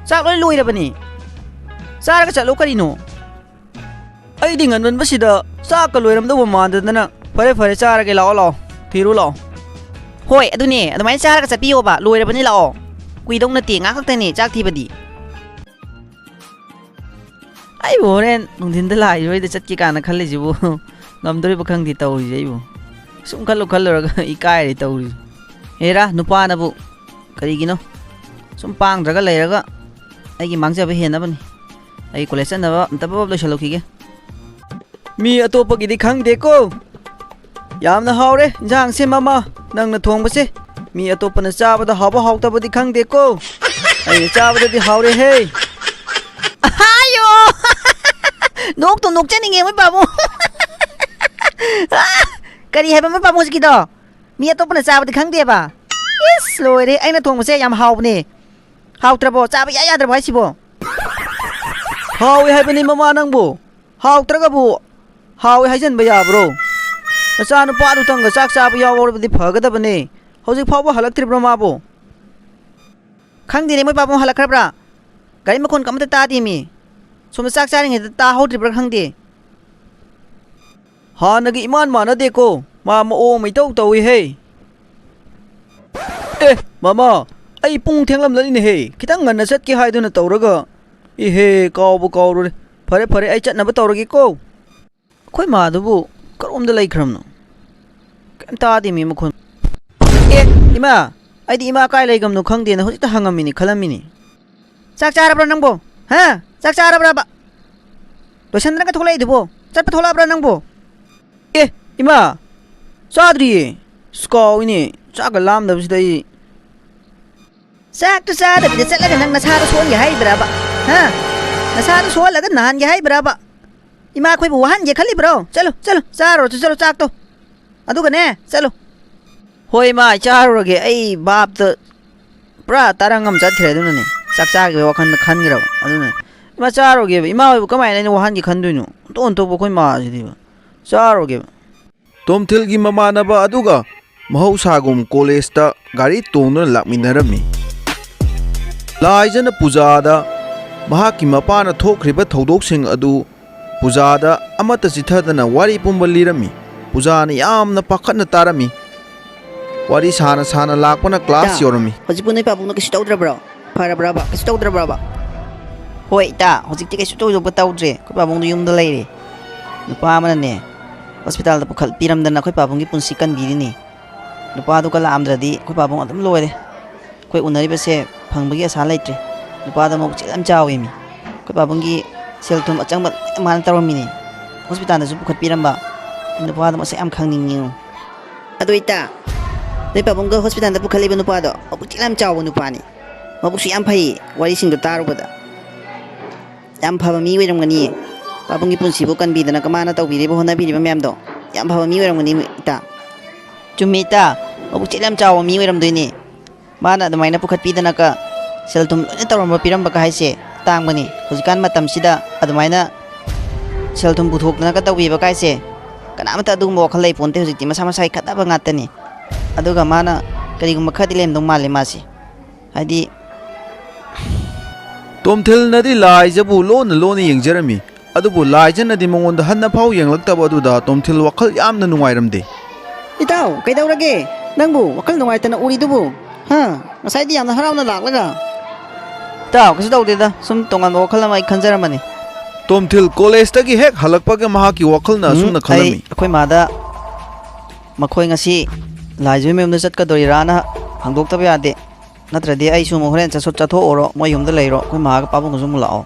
ꯆꯥꯛ ꯂꯣꯏ ꯂꯣꯏꯔꯕꯅꯤ꯫ ꯆꯥꯔꯒ ꯆꯠꯂꯣ ꯀꯔꯤꯅꯣ? ꯑꯩꯗꯤ ꯉꯟꯃꯟꯕꯁꯤꯗ ꯆꯥꯛꯀ ꯂꯣꯏꯔꯝꯗꯧꯕ ꯃꯥꯟꯗꯗꯅ꯫ ꯐꯔꯦ, ꯐꯔꯦ, ꯆꯥꯔꯒꯦ, ꯂꯥꯛꯑꯣ, ꯂꯥꯛꯑꯣ꯫ ꯊꯤꯔꯨ ꯂꯥꯛꯑꯣ꯫ ꯍꯣꯏ, ꯑꯗꯨꯅꯦ, ꯑꯗꯨꯃꯥꯏꯅ ꯆꯥꯔꯒ ꯆꯠꯄꯤꯌꯣꯕ꯫ ꯂꯣꯏꯔꯕꯅꯤ, ꯂꯥꯛꯑꯣ꯫ ꯀꯨꯏꯗꯧ ꯅꯠꯇꯦ, ꯉꯥꯏꯍꯥꯛ ꯈꯛꯇꯅꯦ ꯆꯥꯛ ꯊꯤꯕꯗꯤ꯫ ꯑꯩꯕꯨ ꯍꯣꯔꯦꯟ ꯅꯨꯡꯊꯤꯟꯗ ꯂꯥꯏꯔꯣꯏꯗ ꯆꯠꯀꯦ ꯀꯥꯏꯅ ꯈꯜꯂꯤꯁꯤꯕꯨ ꯉꯝꯗꯣꯔꯤꯕ ꯈꯪꯗꯦ ꯇꯧꯔꯤꯁꯦ ꯑꯩꯕꯨ꯫ ꯁꯨꯝ ꯈꯜꯂꯨ ꯈꯜꯂꯨꯔꯒ ꯏꯀꯥꯏꯔꯦ ꯇꯧꯔꯤꯁꯦ꯫ ꯍꯦꯔꯥ, ꯅꯨꯄꯥꯅꯕꯨ ꯀꯔꯤꯒꯤꯅꯣ? ꯁꯨꯝ ꯄꯥꯡꯗ꯭ꯔꯒ ꯂꯩꯔꯒ ꯑꯩꯒꯤ ꯃꯥꯡꯖꯕ ꯍꯦꯟꯅꯕꯅꯤ꯫ ꯑꯩ ꯀꯣꯂꯦꯖ ꯆꯠꯅꯕ ꯑꯝꯇ ꯄꯞ ꯄꯞ ꯂꯣꯏꯁꯤꯜꯂꯨꯈꯤꯒꯦ꯫ ꯃꯤ ꯑꯇꯣꯞꯄꯒꯤꯗꯤ ꯈꯪꯗꯦꯀꯣ꯫ ꯌꯥꯝꯅ ꯍꯥꯎꯔꯦ ꯏꯟꯖꯥꯡꯁꯦ ꯃꯃꯥ, ꯅꯪꯅ ꯊꯣꯡꯕꯁꯦ꯫ ꯃꯤ ꯑꯇꯣꯞꯄꯅ ꯆꯥꯕꯗ ꯍꯥꯎꯕ ꯍꯥꯎꯇꯕꯗꯤ ꯈꯪꯗꯦꯀꯣ꯫ ꯑꯩꯅ ꯆꯥꯕꯗꯗꯤ ꯍꯥꯎꯔꯦꯍꯦ꯫ ꯑꯌꯣ! ꯅꯣꯛꯇꯨ ꯅꯣꯛꯆꯅꯤꯡꯉꯦ ꯃꯣꯏ ꯄꯥꯕꯨꯡ꯫ ꯀꯔꯤ ꯍꯥꯏꯕ ꯃꯣꯏ ꯄꯥꯕꯨꯡ ꯍꯧꯖꯤꯛꯀꯤꯗꯣ? ꯃꯤ ꯑꯇꯣꯞꯄꯅ ꯆꯥꯕꯗꯤ ꯈꯪꯗꯦꯕ? ꯏꯁ, ꯂꯣꯏꯔꯦ꯫ ꯑꯩꯅ ꯊꯣꯡꯕꯁꯦ ꯌꯥꯝ ꯍꯥꯎꯕꯅꯦ꯫ ꯍꯥꯎꯇ꯭ꯔꯕꯣ? ꯆꯥꯕ ꯏꯌꯥ ꯌꯥꯗ꯭ꯔꯕꯣ ꯍꯥꯏꯁꯤꯕꯣ? ꯍꯥꯎꯋꯦ ꯍꯥꯏꯕꯅꯤ ꯃꯃꯥ ꯅꯪꯕꯨ꯫ ꯍꯥꯎꯇ꯭ꯔꯒꯕꯨ ꯍꯥꯎꯋꯦ ꯍꯥꯏꯖꯟꯕ ꯌꯥꯕ꯭ꯔꯣ? ꯅꯆꯥꯅꯨꯄꯥꯗꯨꯇꯪꯒ ꯆꯥꯛ ꯆꯥꯕ ꯌꯥꯎꯔꯕꯗꯤ ꯐꯒꯗꯕꯅꯦ꯫ ꯍꯧꯖꯤꯛ ꯐꯥꯎꯕ ꯍꯜꯂꯛꯇ꯭ꯔꯤꯕ꯭ꯔꯣ ꯃꯥꯕꯨ? ꯈꯪꯗꯦꯅꯦ ꯃꯣꯏ ꯄꯥꯕꯨꯡ ꯍꯜꯂꯛꯈ꯭ꯔꯕ꯭ꯔꯥ? ꯒꯥꯔꯤ ꯃꯈꯣꯟꯒ ꯑꯃꯠꯇ ꯇꯥꯗꯦꯃꯤ꯫ ꯁꯣꯝꯗ ꯆꯥꯛ ꯆꯥꯔꯤꯉꯩꯗ ꯇꯥꯍꯧꯗ꯭ꯔꯤꯕ꯭ꯔꯥ ꯈꯪꯗꯦ꯫ ꯍꯥꯟꯅꯒ ꯏꯃꯥꯟ ꯃꯥꯟꯅꯗꯦꯀꯣ꯫ ꯃꯥ ꯃꯑꯣꯡ ꯑꯃ ꯏꯇꯧ ꯇꯧꯏꯍꯦ꯫ ꯑꯦ, ꯃꯃꯥ, ꯑꯩ ꯄꯨꯡ ꯊꯦꯡꯂꯝꯂꯅꯤꯅꯦꯍꯦ꯫ ꯈꯤꯇꯪ ꯉꯟꯅ ꯆꯠꯀꯦ ꯍꯥꯏꯗꯨꯅ ꯇꯧꯔꯒ꯫ ꯏꯍꯦ, ꯀꯥꯎꯕꯨ ꯀꯥꯎꯔꯨꯔꯦ꯫ ꯐꯔꯦ, ꯐꯔꯦ, ꯑꯩ ꯆꯠꯅꯕ ꯇꯧꯔꯒꯦꯀꯣ꯫ ꯑꯩꯈꯣꯏ ꯃꯥꯗꯨꯕꯨ ꯀꯔꯣꯝꯗ ꯂꯩꯈ꯭ꯔꯕꯅꯣ? ꯀꯩꯝ ꯇꯥꯗꯦꯃꯤ ꯃꯈꯣꯟ꯫ ꯑꯦ, ꯏꯃꯥ, ꯑꯩꯗꯤ ꯏꯃꯥ ꯀꯥꯏ ꯂꯩꯈ꯭ꯔꯕꯅꯣ ꯈꯪꯗꯦꯅ ꯍꯧꯖꯤꯛꯇ ꯍꯪꯉꯝꯃꯤꯅꯤ, ꯈꯜꯂꯝꯃꯤꯅꯤ꯫ ꯆꯥꯛ ꯆꯥꯔꯕ꯭ꯔꯥ ꯅꯪꯕꯣ? ꯍꯥ? ꯆꯥꯛ ꯆꯥꯔꯕ꯭ꯔꯕ? ꯂꯣꯏꯁꯟꯗꯅꯒ ꯊꯣꯛꯂꯛꯏꯗꯨꯕꯣ? ꯆꯠꯄ ꯊꯣꯛꯂꯛꯑꯕ꯭ꯔꯥ ꯅꯪꯕꯣ? ꯑꯦ, ꯏꯃꯥ, ꯆꯥꯗ꯭ꯔꯤꯌꯦ꯫ ꯑꯁ, ꯀꯥꯎꯏꯅꯦ꯫ ꯆꯥꯛꯀ ꯂꯥꯝꯗꯕꯁꯤꯗ ꯑꯩ꯫ ꯆꯥꯛꯇꯨ ꯆꯥꯗꯕꯤꯗ ꯆꯠꯂꯒ ꯅꯪ ꯅꯁꯥꯗꯣ ꯁꯣꯛꯍꯟꯒꯦ ꯍꯥꯏꯔꯤꯕ꯭ꯔꯕ? ꯍꯥ? ꯅꯁꯥꯗꯣ ꯁꯣꯛꯍꯜꯂꯒ ꯅꯥꯍꯟꯒꯦ ꯍꯥꯏꯔꯤꯕ꯭ꯔꯕ? ꯏꯃꯥ ꯑꯩꯈꯣꯏꯕꯨ ꯋꯥꯍꯟꯒꯦ ꯈꯜꯂꯤꯕ꯭ꯔꯣ? ꯆꯠꯂꯣ, ꯆꯠꯂꯣ, ꯆꯥꯔꯨꯔꯣ, ꯆꯠꯂꯣ ꯆꯥꯛꯇꯣ꯫ ꯑꯗꯨꯒꯅꯦ, ꯆꯠꯂꯣ꯫ "ꯍꯣꯏ ꯏꯃꯥ, ꯑꯩ ꯆꯥꯔꯨꯔꯒꯦ꯫ ꯑꯩ ꯚꯥꯞꯇ ꯄꯨꯔꯥ ꯇꯔꯪ ꯑꯃ ꯆꯠꯈ꯭ꯔꯦ꯫ ꯑꯗꯨꯅꯅꯦ, ꯆꯥꯛ ꯆꯥꯈꯤꯕꯒꯤ ꯋꯥꯈꯜꯗ ꯈꯟꯈ꯭ꯔꯕ꯫ ꯑꯗꯨꯅ ꯏꯃꯥ ꯆꯥꯔꯨꯒꯦꯕ꯫ ꯏꯃꯥ ꯍꯣꯏꯕꯨ ꯀꯃꯥꯏꯅ ꯑꯩꯅ ꯋꯥꯍꯟꯒꯦ ꯈꯟꯗꯣꯏꯅꯣ? ꯑꯣꯟꯊꯣꯛ ꯑꯣꯟꯊꯣꯛꯄ ꯑꯩꯈꯣꯏ ꯃꯥꯁꯤꯗꯤꯕ꯫ ꯆꯥꯔꯨꯒꯦꯕ"꯫ ꯇꯣꯝꯊꯤꯜꯒꯤ ꯃꯃꯥꯟꯅꯕ ꯑꯗꯨꯒ ꯃꯍꯧꯁꯥꯒꯨꯝ ꯀꯣꯂꯦꯖꯇ ꯒꯥꯔꯤ ꯇꯣꯡꯗꯨꯅ ꯂꯥꯛꯃꯤꯟꯅꯔꯝꯃꯤ꯫ ꯂꯥꯏꯖꯅ ꯄꯨꯖꯥꯗ ꯃꯍꯥꯛꯀꯤ ꯃꯄꯥꯅ ꯊꯣꯛꯈ꯭ꯔꯤꯕ ꯊꯧꯗꯣꯛꯁꯤꯡ ꯑꯗꯨ ꯄꯨꯖꯥꯗ ꯑꯃꯠꯇ ꯆꯤꯊꯗꯅ ꯋꯥꯔꯤ ꯄꯨꯝꯕ ꯂꯤꯔꯝꯃꯤ꯫ ꯄꯨꯖꯥꯅ ꯌꯥꯝꯅ ꯄꯥꯈꯠꯅ ꯇꯥꯔꯝꯃꯤ꯫ ꯋꯥꯔꯤ ꯁꯥꯅ ꯁꯥꯅ ꯂꯥꯛꯄꯅ ꯀ꯭ꯂꯥꯁ ꯏꯇꯥ, ꯌꯧꯔꯝꯃꯤ꯫ ꯍꯧꯖꯤꯛꯄꯨ ꯅꯣꯏ ꯄꯥꯕꯨꯡꯅ ꯀꯩꯁꯨ ꯇꯧꯗ꯭ꯔꯕ꯭ꯔꯣ? ꯐꯔꯕ꯭ꯔꯕ? ꯀꯩꯁꯨ ꯇꯧꯗ꯭ꯔꯕ꯭ꯔꯕ? "ꯍꯣꯏ ꯏꯇꯥ, ꯍꯧꯖꯤꯛꯇꯤ ꯀꯩꯁꯨ ꯊꯣꯏꯗꯣꯛꯄ ꯇꯧꯗ꯭ꯔꯦ꯫ ꯑꯩꯈꯣꯏ ꯄꯥꯕꯨꯡꯗꯣ ꯌꯨꯝꯗ ꯂꯩꯔꯦ꯫ ꯅꯨꯄꯥ ꯑꯃꯅꯅꯦ, ꯍꯣꯁꯄꯤꯇꯥꯜꯗ ꯄꯨꯈꯠꯄꯤꯔꯝꯗꯅ ꯑꯩꯈꯣꯏ ꯄꯥꯕꯨꯡꯒꯤ ꯄꯨꯟꯁꯤ ꯀꯟꯕꯤꯔꯤꯅꯤ꯫ ꯅꯨꯄꯥꯗꯨꯒ ꯂꯥꯛꯑꯝꯗ꯭ꯔꯗꯤ ꯑꯩꯈꯣꯏ ꯄꯥꯕꯨꯡ ꯑꯗꯨꯝ ꯂꯣꯏꯔꯦ꯫ ꯑꯩꯈꯣꯏ ꯎꯅꯔꯤꯕꯁꯦ ꯐꯪꯕꯒꯤ ꯑꯁꯥ ꯂꯩꯇ꯭ꯔꯦ꯫ ꯅꯨꯄꯥꯗꯣ ꯃꯕꯨꯛ ꯆꯦꯠ ꯌꯥꯝ ꯆꯥꯎꯋꯦꯃꯤ꯫ ꯑꯩꯈꯣꯏ ꯄꯥꯕꯨꯡꯒꯤ ꯁꯦꯜ ꯊꯨꯝ ꯑꯆꯪꯕ ꯂꯣꯏꯅ ꯃꯥꯅ ꯇꯧꯔꯝꯃꯤꯅꯤ꯫ ꯍꯣꯁꯄꯤꯇꯥꯜꯗꯁꯨ ꯄꯨꯈꯠꯄꯤꯔꯝꯕ꯫ ꯅꯨꯄꯥꯗꯣ ꯃꯁꯛ ꯌꯥꯝ ꯈꯪꯅꯤꯡꯉꯤꯉꯣ"꯫ "ꯑꯗꯣ ꯏꯇꯥ, ꯅꯣꯏ ꯄꯥꯕꯨꯡꯒ ꯍꯣꯁꯄꯤꯇꯥꯜꯗ ꯄꯨꯈꯠꯂꯤꯕ ꯅꯨꯄꯥꯗꯣ ꯃꯕꯨꯛ ꯆꯦꯠ ꯌꯥꯝ ꯆꯥꯎꯕ ꯅꯨꯄꯥꯅꯤ꯫ ꯃꯕꯨꯛꯁꯨ ꯌꯥꯝ ꯐꯩ, ꯋꯥꯔꯤꯁꯤꯡꯗꯣ ꯇꯥꯔꯨꯕꯗ꯫ ꯌꯥꯝ ꯐꯕ ꯃꯤ ꯑꯣꯏꯔꯝꯒꯅꯤꯌꯦ꯫ ꯄꯥꯕꯨꯡꯒꯤ ꯄꯨꯟꯁꯤꯕꯨ ꯀꯟꯕꯤꯗꯅ ꯃꯥꯅ ꯇꯧꯕꯤꯔꯤꯕ, ꯍꯣꯠꯅꯕꯤꯔꯤꯕ ꯃꯌꯥꯝꯗꯣ ꯌꯥꯝ ꯐꯕ ꯃꯤ ꯑꯣꯏꯔꯝꯒꯅꯤ ꯏꯇꯥ"꯫ "ꯆꯨꯝꯃꯤ ꯏꯇꯥ, ꯃꯕꯨꯛ ꯆꯦꯠ ꯌꯥꯝ ꯆꯥꯎꯕ ꯃꯤ ꯑꯣꯏꯔꯝꯗꯣꯏꯅꯦ꯫ ꯃꯥꯅ ꯑꯗꯨꯃꯥꯏꯅ ꯄꯨꯈꯠꯄꯤꯗꯅꯀ ꯁꯦꯜ ꯊꯨꯝ ꯂꯣꯏꯅ ꯇꯧꯔꯝꯕ ꯄꯤꯔꯝꯕꯒ ꯍꯥꯏꯁꯦ ꯇꯥꯡꯕꯅꯤ꯫ ꯍꯧꯖꯤꯛꯀꯥꯟ ꯃꯇꯝꯁꯤꯗ ꯑꯗꯨꯃꯥꯏꯅ ꯁꯦꯜ ꯊꯨꯝ ꯄꯨꯊꯣꯛꯇꯅꯒ ꯇꯧꯕꯤꯕ ꯀꯥꯏꯁꯦ ꯀꯅꯥꯃꯠꯇ ꯑꯗꯨꯒꯨꯝꯕ ꯋꯥꯈꯜ ꯂꯩ ꯄꯣꯟꯇꯦ꯫ ꯍꯧꯖꯤꯛꯇꯤ ꯃꯁꯥ ꯃꯁꯥꯒꯤ ꯈꯠꯅꯕ ꯉꯥꯛꯇꯅꯤ꯫ ꯑꯗꯨꯒ ꯃꯥꯅ ꯀꯔꯤꯒꯨꯝꯕ ꯈꯔꯗꯤ ꯂꯩꯔꯝꯗꯧ ꯃꯥꯜꯂꯦ ꯃꯥꯁꯦ꯫ ꯍꯥꯏꯗꯤ"꯫ ꯇꯣꯝꯊꯤꯜꯅꯗꯤ ꯂꯥꯏꯖꯕꯨ ꯂꯣꯟꯅ ꯂꯣꯟꯅ ꯌꯦꯡꯖꯔꯝꯃꯤ꯫ ꯑꯗꯨꯕꯨ ꯂꯥꯏꯖꯅꯗꯤ ꯃꯉꯣꯟꯗ ꯍꯟꯅ ꯐꯥꯎ ꯌꯦꯡꯂꯛꯇꯕ ꯑꯗꯨꯗ ꯇꯣꯝꯊꯤꯜ ꯋꯥꯈꯜ ꯌꯥꯝꯅ ꯅꯨꯡꯉꯥꯏꯔꯝꯗꯦ꯫ "ꯏꯇꯥꯎ, ꯀꯩꯗꯧꯔꯒꯦ? ꯅꯪꯕꯨ ꯋꯥꯈꯜ ꯅꯨꯡꯉꯥꯏꯇꯅ ꯎꯔꯤꯗꯨꯕꯨ? ꯍꯥ? ꯉꯁꯥꯏꯗꯤ ꯌꯥꯝꯅ ꯍꯔꯥꯎꯅ ꯂꯥꯛꯂꯒ?" "ꯏꯇꯥꯎ, ꯀꯩꯁꯨ ꯇꯧꯗꯦꯗ꯫ ꯁꯨꯝ ꯇꯣꯉꯥꯟꯕ ꯋꯥꯈꯜ ꯑꯃ ꯑꯩ ꯈꯟꯖꯔꯝꯕꯅꯤ"꯫ ꯇꯣꯝꯊꯤꯜ ꯀꯣꯂꯦꯖꯇꯒꯤ ꯍꯦꯛ ꯍꯜꯂꯛꯄꯒ ꯃꯍꯥꯛꯀꯤ ꯋꯥꯈꯜꯅ ꯎꯝ, ꯑꯁꯨꯝꯅ ꯑꯩ ꯈꯜꯂꯝꯃꯤ꯫ ꯑꯩꯈꯣꯏ ꯃꯥꯗ ꯃꯈꯣꯏ ꯉꯁꯤ ꯂꯥꯏꯖꯨ ꯃꯌꯨꯝꯗ ꯆꯠꯀꯗꯣꯔꯤꯔꯥꯅ ꯍꯪꯗꯣꯛꯇꯕ ꯌꯥꯗꯦ꯫ ꯅꯠꯇ꯭ꯔꯗꯤ ꯑꯩꯁꯨ ꯑꯃꯨꯛ ꯍꯣꯔꯦꯟ ꯆꯠꯊꯣꯛ-, ꯆꯠꯊꯣꯛꯎꯔꯣ, ꯃꯣꯏ ꯌꯨꯝꯗ ꯂꯩꯔꯣ, ꯑꯩꯈꯣꯏ ꯃꯥꯒ ꯄꯥꯕꯨꯡꯒꯁꯨ ꯑꯃꯨꯛ ꯂꯥꯛꯑꯣ꯫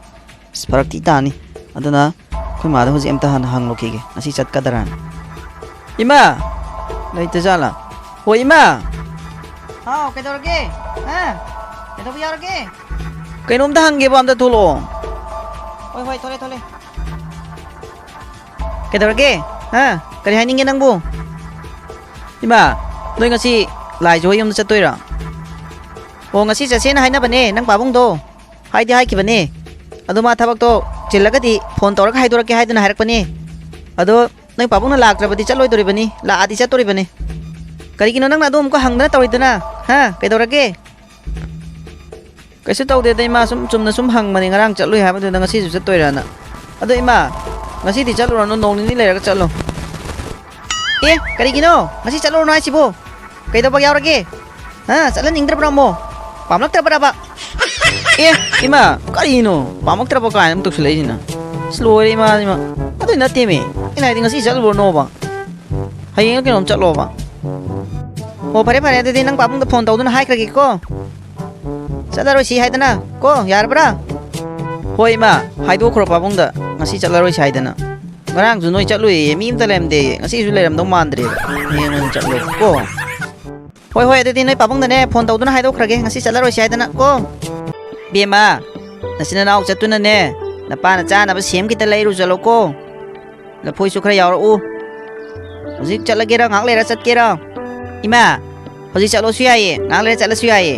ꯑꯁ, ꯐꯔꯛꯇꯤ ꯇꯥꯅꯤ꯫ ꯑꯗꯨꯅ ꯑꯩꯈꯣꯏ ꯃꯥꯗ ꯍꯧꯖꯤꯛ ꯑꯝꯇ ꯍꯥꯟꯅ ꯍꯪꯂꯨꯈꯤꯒꯦ, ꯉꯁꯤ ꯆꯠꯀꯗ꯭ꯔꯥꯅ꯫ ꯏꯃꯥ! ꯂꯩꯇꯖꯥꯠꯂꯥ? ꯍꯣꯏ, ꯏꯃꯥ! ꯍꯥꯎ, ꯀꯩꯗꯧꯔꯒꯦ? ꯍꯥ? ꯀꯩꯗꯧꯕ ꯌꯥꯎꯔꯒꯦ? ꯀꯩꯅꯣꯝꯇ ꯍꯪꯒꯦꯕ, ꯑꯝꯇ ꯊꯣꯛꯂꯛꯑꯣ꯫ ꯍꯣꯏ, ꯍꯣꯏ, ꯊꯣꯛꯂꯛꯑꯦ, ꯊꯣꯛꯂꯛꯑꯦ꯫ ꯀꯩꯗꯧꯔꯒꯦ? ꯍꯥ? ꯀꯔꯤ ꯍꯥꯏꯅꯤꯡꯒꯦ ꯅꯪꯕꯨ? ꯏꯃꯥ! ꯅꯣꯏ ꯉꯁꯤ ꯂꯥꯏꯖ ꯍꯣꯏ ꯌꯨꯝꯗ ꯆꯠꯇꯣꯏꯔꯣ? ꯑꯣ, ꯉꯁꯤ ꯆꯠꯁꯦꯅ ꯍꯥꯏꯅꯕꯅꯦ, ꯅꯪ ꯄꯥꯕꯨꯡꯗꯣ ꯍꯥꯏꯗꯤ ꯍꯥꯏꯈꯤꯕꯅꯦ꯫ ꯑꯗꯣ ꯃꯥ ꯊꯕꯛꯇꯣ ꯆꯤꯜꯂꯒꯗꯤ ꯐꯣꯟ ꯇꯧꯔꯒ ꯍꯥꯏꯗꯣꯔꯛꯀꯦ ꯍꯥꯏꯗꯅ ꯍꯥꯏꯔꯛꯄꯅꯦ꯫ ꯑꯗꯣ ꯅꯣꯏ ꯄꯥꯕꯨꯡꯅ ꯂꯥꯛꯇ꯭ꯔꯕꯗꯤ ꯆꯠꯂꯣꯏꯗꯣꯔꯤꯕꯅꯤ, ꯂꯥꯛꯑꯗꯤ ꯆꯠꯇꯣꯔꯤꯕꯅꯤ꯫ ꯀꯔꯤꯒꯤꯅꯣ ꯅꯪꯅ ꯑꯗꯨ ꯑꯃꯨꯛꯀ ꯍꯪꯗꯅ ꯇꯧꯔꯤꯗꯨꯅ? ꯍꯥ? ꯀꯩꯗꯧꯔꯒꯦ? ꯀꯩꯁꯨ ꯇꯧꯗꯦꯗ ꯏꯃꯥ, ꯁꯨꯝ ꯆꯨꯝꯅ ꯁꯨꯝ ꯍꯪꯕꯅꯤ, ꯉꯔꯥꯡ ꯆꯠꯂꯨꯏ ꯍꯥꯏꯕꯗꯨꯗ ꯉꯁꯤꯁꯨ ꯆꯠꯇꯣꯏꯔꯥꯅ꯫ ꯑꯗꯣ ꯏꯃꯥ, ꯉꯁꯤꯗꯤ ꯆꯠꯂꯨꯔꯅꯨ, ꯅꯣꯡ ꯅꯤꯅꯤ ꯂꯩꯔꯒ ꯆꯠꯂꯣ꯫ ꯑꯦ, ꯀꯔꯤꯒꯤꯅꯣ? ꯉꯁꯤ ꯆꯠꯂꯨꯔꯅꯨ ꯍꯥꯏꯁꯤꯕꯨ? ꯀꯩꯗꯧꯕ ꯌꯥꯎꯔꯒꯦ? ꯍꯥ, ꯆꯠꯍꯟꯅꯤꯡꯗ꯭ꯔꯕ꯭ꯔꯣ ꯑꯃꯨꯛ? ꯄꯥꯝꯂꯛꯇ꯭ꯔꯕ꯭ꯔꯕ? ꯑꯦ, ꯏꯃꯥ, ꯀꯔꯤꯅꯣ? ꯄꯥꯝꯂꯛꯇ꯭ꯔꯕ ꯀꯥꯏꯅ ꯑꯃꯨꯛ ꯇꯧꯁꯤꯜꯂꯛꯏꯁꯤꯅ? ꯑꯁ, ꯂꯣꯏꯔꯦ ꯏꯃꯥ, ꯏꯃꯥ꯫ ꯑꯗꯨꯏ ꯅꯠꯇꯦꯃꯤ꯫ ꯑꯩꯅ ꯍꯥꯏꯗꯤ ꯉꯁꯤ ꯆꯠꯂꯨꯔꯅꯣꯕ꯫ ꯍꯌꯦꯡꯂ ꯀꯩꯅꯣꯝ ꯆꯠꯂꯣꯕ꯫ ꯑꯣ, ꯐꯔꯦ, ꯐꯔꯦ, ꯑꯗꯨꯗꯤ ꯅꯪ ꯄꯥꯕꯨꯡꯗ ꯐꯣꯟ ꯇꯧꯗꯨꯅ ꯍꯥꯏꯈ꯭ꯔꯒꯦꯀꯣ꯫ ꯆꯠꯂꯔꯣꯏꯁꯤ ꯍꯥꯏꯗꯅ ꯀꯣ, ꯌꯥꯔꯕ꯭ꯔꯥ? ꯍꯣꯏ ꯏꯃꯥ, ꯍꯥꯏꯗꯣꯛꯈ꯭ꯔꯣ ꯄꯥꯕꯨꯡꯗ ꯉꯁꯤ ꯆꯠꯂꯔꯣꯏꯁꯤ ꯍꯥꯏꯗꯅ꯫ ꯉꯔꯥꯡꯁꯨ ꯅꯣꯏ ꯆꯠꯂꯨꯏꯌꯦ, ꯃꯤ ꯑꯝꯇ ꯂꯩꯔꯝꯗꯦ, ꯉꯁꯤꯁꯨ ꯂꯩꯔꯝꯗꯧ ꯃꯥꯟꯗ꯭ꯔꯦꯕ꯫ ꯍꯌꯦꯡ ꯑꯣꯏꯅ ꯆꯠꯂꯣ ꯀꯣ꯫ ꯍꯣꯏ, ꯍꯣꯏ, ꯑꯗꯨꯗꯤ ꯅꯣꯏ ꯄꯥꯕꯨꯡꯗꯅꯦ ꯐꯣꯟ ꯇꯧꯗꯨꯅ ꯍꯥꯏꯗꯣꯛꯈ꯭ꯔꯒꯦ, ꯉꯁꯤ ꯆꯠꯂꯔꯣꯏꯁꯤ ꯍꯥꯏꯗꯅ ꯀꯣ꯫ ꯕꯦꯝꯃ, ꯅꯆꯤꯟ ꯅꯅꯥꯎ ꯆꯠꯇꯨꯅꯅꯦ, ꯅꯄꯥꯅ ꯆꯥꯅꯕ ꯁꯦꯝ ꯈꯤꯇ ꯂꯩꯔꯨ ꯆꯠꯂꯣ ꯀꯣ꯫ ꯂꯐꯣꯏꯁꯨ ꯈꯔ ꯌꯥꯎꯔꯛꯎ꯫ ꯍꯧꯖꯤꯛ ꯆꯠꯂꯒꯦꯔꯥ, ꯉꯥꯏꯍꯥꯛ ꯂꯩꯔ ꯆꯠꯀꯦꯔꯥ? ꯏꯃꯥ, ꯍꯧꯖꯤꯛ ꯆꯠꯂꯁꯨ ꯌꯥꯏꯌꯦ, ꯉꯥꯏꯍꯥꯛ ꯂꯩꯔ ꯆꯠꯂꯁꯨ ꯌꯥꯏꯌꯦ꯫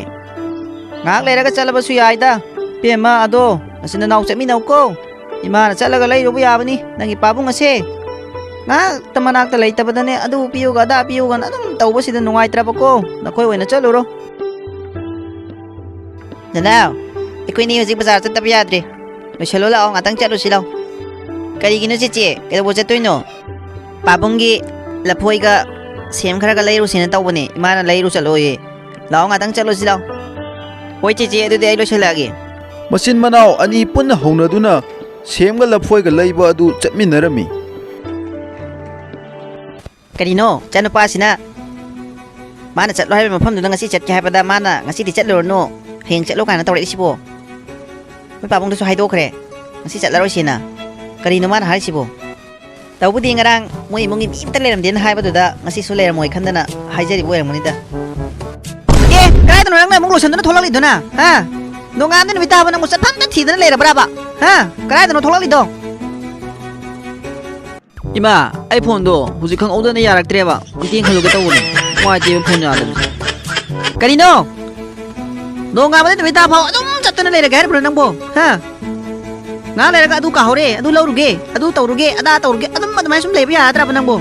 ꯉꯥꯏꯍꯥꯛ ꯂꯩꯔꯒ ꯆꯠꯂꯕꯁꯨ ꯌꯥꯏꯗ꯫ ꯄꯦꯝꯃ, ꯑꯗꯣ ꯅꯆꯤꯟ ꯅꯅꯥꯎ ꯆꯠꯃꯤꯟꯅꯧꯀꯣ꯫ ꯏꯃꯥꯅ ꯆꯠꯂꯒ ꯂꯩꯔꯨꯕ ꯌꯥꯕꯅꯤ ꯅꯪꯒꯤ ꯄꯥꯕꯨꯡ ꯑꯁꯦ꯫ ꯉꯥꯏꯍꯥꯛꯇ ꯃꯅꯥꯛꯇ ꯂꯩꯇꯕꯗꯅꯦ, ꯑꯗꯨ ꯄꯤꯌꯨꯒ ꯑꯗꯥ ꯄꯤꯌꯨꯒꯅ ꯑꯗꯨꯝ ꯇꯧꯕꯁꯤꯗ ꯅꯨꯡꯉꯥꯏꯇ꯭ꯔꯕꯀꯣ꯫ ꯅꯈꯣꯏ ꯑꯣꯏꯅ ꯆꯠꯂꯨꯔꯣ꯫ ꯅꯅꯥꯎ, ꯑꯩꯈꯣꯏꯅꯤ ꯍꯧꯖꯤꯛ ꯕꯖꯥꯔ ꯆꯠꯇꯕ ꯌꯥꯗ꯭ꯔꯦ꯫ ꯂꯣꯏꯁꯜꯂꯣ ꯂꯥꯛꯑꯣ, ꯉꯥꯛꯇꯪ ꯆꯠꯂꯨꯁꯤ ꯂꯥꯎ꯫ ꯀꯔꯤꯒꯤꯅꯣ ꯆꯦꯆꯦ? ꯀꯩꯗꯧꯕ ꯆꯠꯇꯣꯏꯅꯣ? ꯄꯥꯕꯨꯡꯒꯤ ꯂꯐꯣꯏꯒ ꯁꯦꯝ ꯈꯔꯒ ꯂꯩꯔꯨꯁꯦꯅ ꯇꯧꯕꯅꯦ꯫ ꯏꯃꯥꯅ ꯂꯩꯔꯨ ꯆꯠꯂꯣꯌꯦ꯫ ꯂꯥꯛꯑꯣ, ꯉꯥꯛꯇꯪ ꯆꯠꯂꯨꯁꯤ ꯂꯥꯎ꯫ ꯍꯣꯏ ꯆꯦꯆꯦ, ꯑꯗꯨꯗꯤ ꯑꯩ ꯂꯣꯏꯁꯜꯂꯛꯑꯒꯦ꯫ ꯃꯆꯤꯟ ꯃꯅꯥꯎ ꯑꯅꯤ ꯄꯨꯟꯅ ꯍꯧꯅꯗꯨꯅ ꯁꯦꯝꯒ ꯂꯐꯣꯏꯒ ꯂꯩꯕ ꯑꯗꯨ ꯆꯠꯃꯤꯟꯅꯔꯝꯃꯤ꯫ ꯀꯔꯤꯅꯣ, ꯏꯆꯥꯅꯨꯄꯥꯁꯤꯅ ꯃꯥꯅ ꯆꯠꯂꯣ ꯍꯥꯏꯕ ꯃꯐꯝꯗꯨꯗ ꯉꯁꯤ ꯆꯠꯀꯦ ꯍꯥꯏꯕꯗ ꯃꯥꯅ ꯉꯁꯤꯗꯤ ꯆꯠꯂꯨꯔꯅꯨ, ꯍꯌꯦꯡ ꯆꯠꯂꯨ ꯀꯥꯏꯅ ꯇꯧꯔꯛꯏꯁꯤꯕꯣ? ꯃꯣꯏ ꯄꯥꯕꯨꯡꯗꯁꯨ ꯍꯥꯏꯗꯣꯛꯈ꯭ꯔꯦ, ꯉꯁꯤ ꯆꯠꯂꯔꯣꯏꯁꯦꯅ꯫ ꯀꯔꯤꯅꯣ ꯃꯥꯅ ꯍꯥꯏꯔꯤꯁꯤꯕꯣ? ꯇꯧꯕꯨꯗꯤ ꯉꯔꯥꯡ ꯃꯣꯏ ꯏꯃꯨꯡꯒꯤ ꯃꯤ ꯑꯝꯇ ꯂꯩꯔꯝꯗꯦꯅ ꯍꯥꯏꯕꯗꯨꯗ ꯉꯁꯤꯁꯨ ꯂꯩꯔꯝꯃꯣꯏ ꯈꯟꯗꯅ ꯍꯥꯏꯖꯔꯤꯕ ꯑꯣꯏꯔꯝꯒꯅꯤꯗ꯫ ꯑꯦ, ꯀꯗꯥꯏꯗꯅꯣ ꯅꯪꯅ ꯑꯃꯨꯛ ꯂꯣꯏꯁꯟꯗꯨꯅ ꯊꯣꯛꯂꯛꯂꯤꯗꯨꯅ? ꯍꯥ? ꯅꯣꯡꯉꯥꯟꯕ ꯅꯨꯃꯤꯠ ꯇꯥꯕ ꯅꯪꯕꯨ ꯆꯠꯐꯝꯗ ꯊꯤꯗꯅ ꯂꯩꯔꯕ꯭ꯔꯥꯕ? ꯍꯥ? ꯀꯗꯥꯏꯗꯅꯣ ꯊꯣꯛꯂꯛꯂꯤꯗꯣ? ꯏꯃꯥ, ꯑꯩ ꯐꯣꯟꯗꯣ ꯍꯧꯖꯤꯛ ꯈꯪꯍꯧꯗꯅ ꯌꯥꯔꯛꯇ꯭ꯔꯦꯕ, ꯑꯝꯇ ꯌꯦꯡꯍꯜꯂꯨꯒꯦ ꯇꯧꯕꯅꯦ꯫ ꯅꯨꯡꯉꯥꯏꯇꯦꯕ ꯐꯣꯟ ꯌꯥꯗꯕꯁꯦ꯫ ꯀꯔꯤꯅꯣ? ꯅꯣꯡꯉꯥꯟꯕꯗꯩ ꯅꯨꯃꯤꯠ ꯇꯥ ꯐꯥꯎ ꯑꯗꯨꯝ ꯆꯠꯇꯅ ꯂꯩꯔꯒꯦ ꯍꯥꯏꯔꯤꯕ꯭ꯔꯣ ꯅꯪꯕꯣ? ꯍꯥ? ꯉꯥꯏꯍꯥꯛ ꯂꯩꯔꯒ ꯑꯗꯨ ꯀꯥꯍꯧꯔꯦ, ꯑꯗꯨ ꯂꯧꯔꯨꯒꯦ, ꯑꯗꯨ ꯇꯧꯔꯨꯒꯦ, ꯑꯗꯥ ꯇꯧꯔꯨꯒꯦ, ꯑꯗꯨꯝ ꯑꯗꯨꯃꯥꯏꯅ ꯁꯨꯝ ꯂꯩꯕ ꯌꯥꯗ꯭ꯔꯕ ꯅꯪꯕꯣ?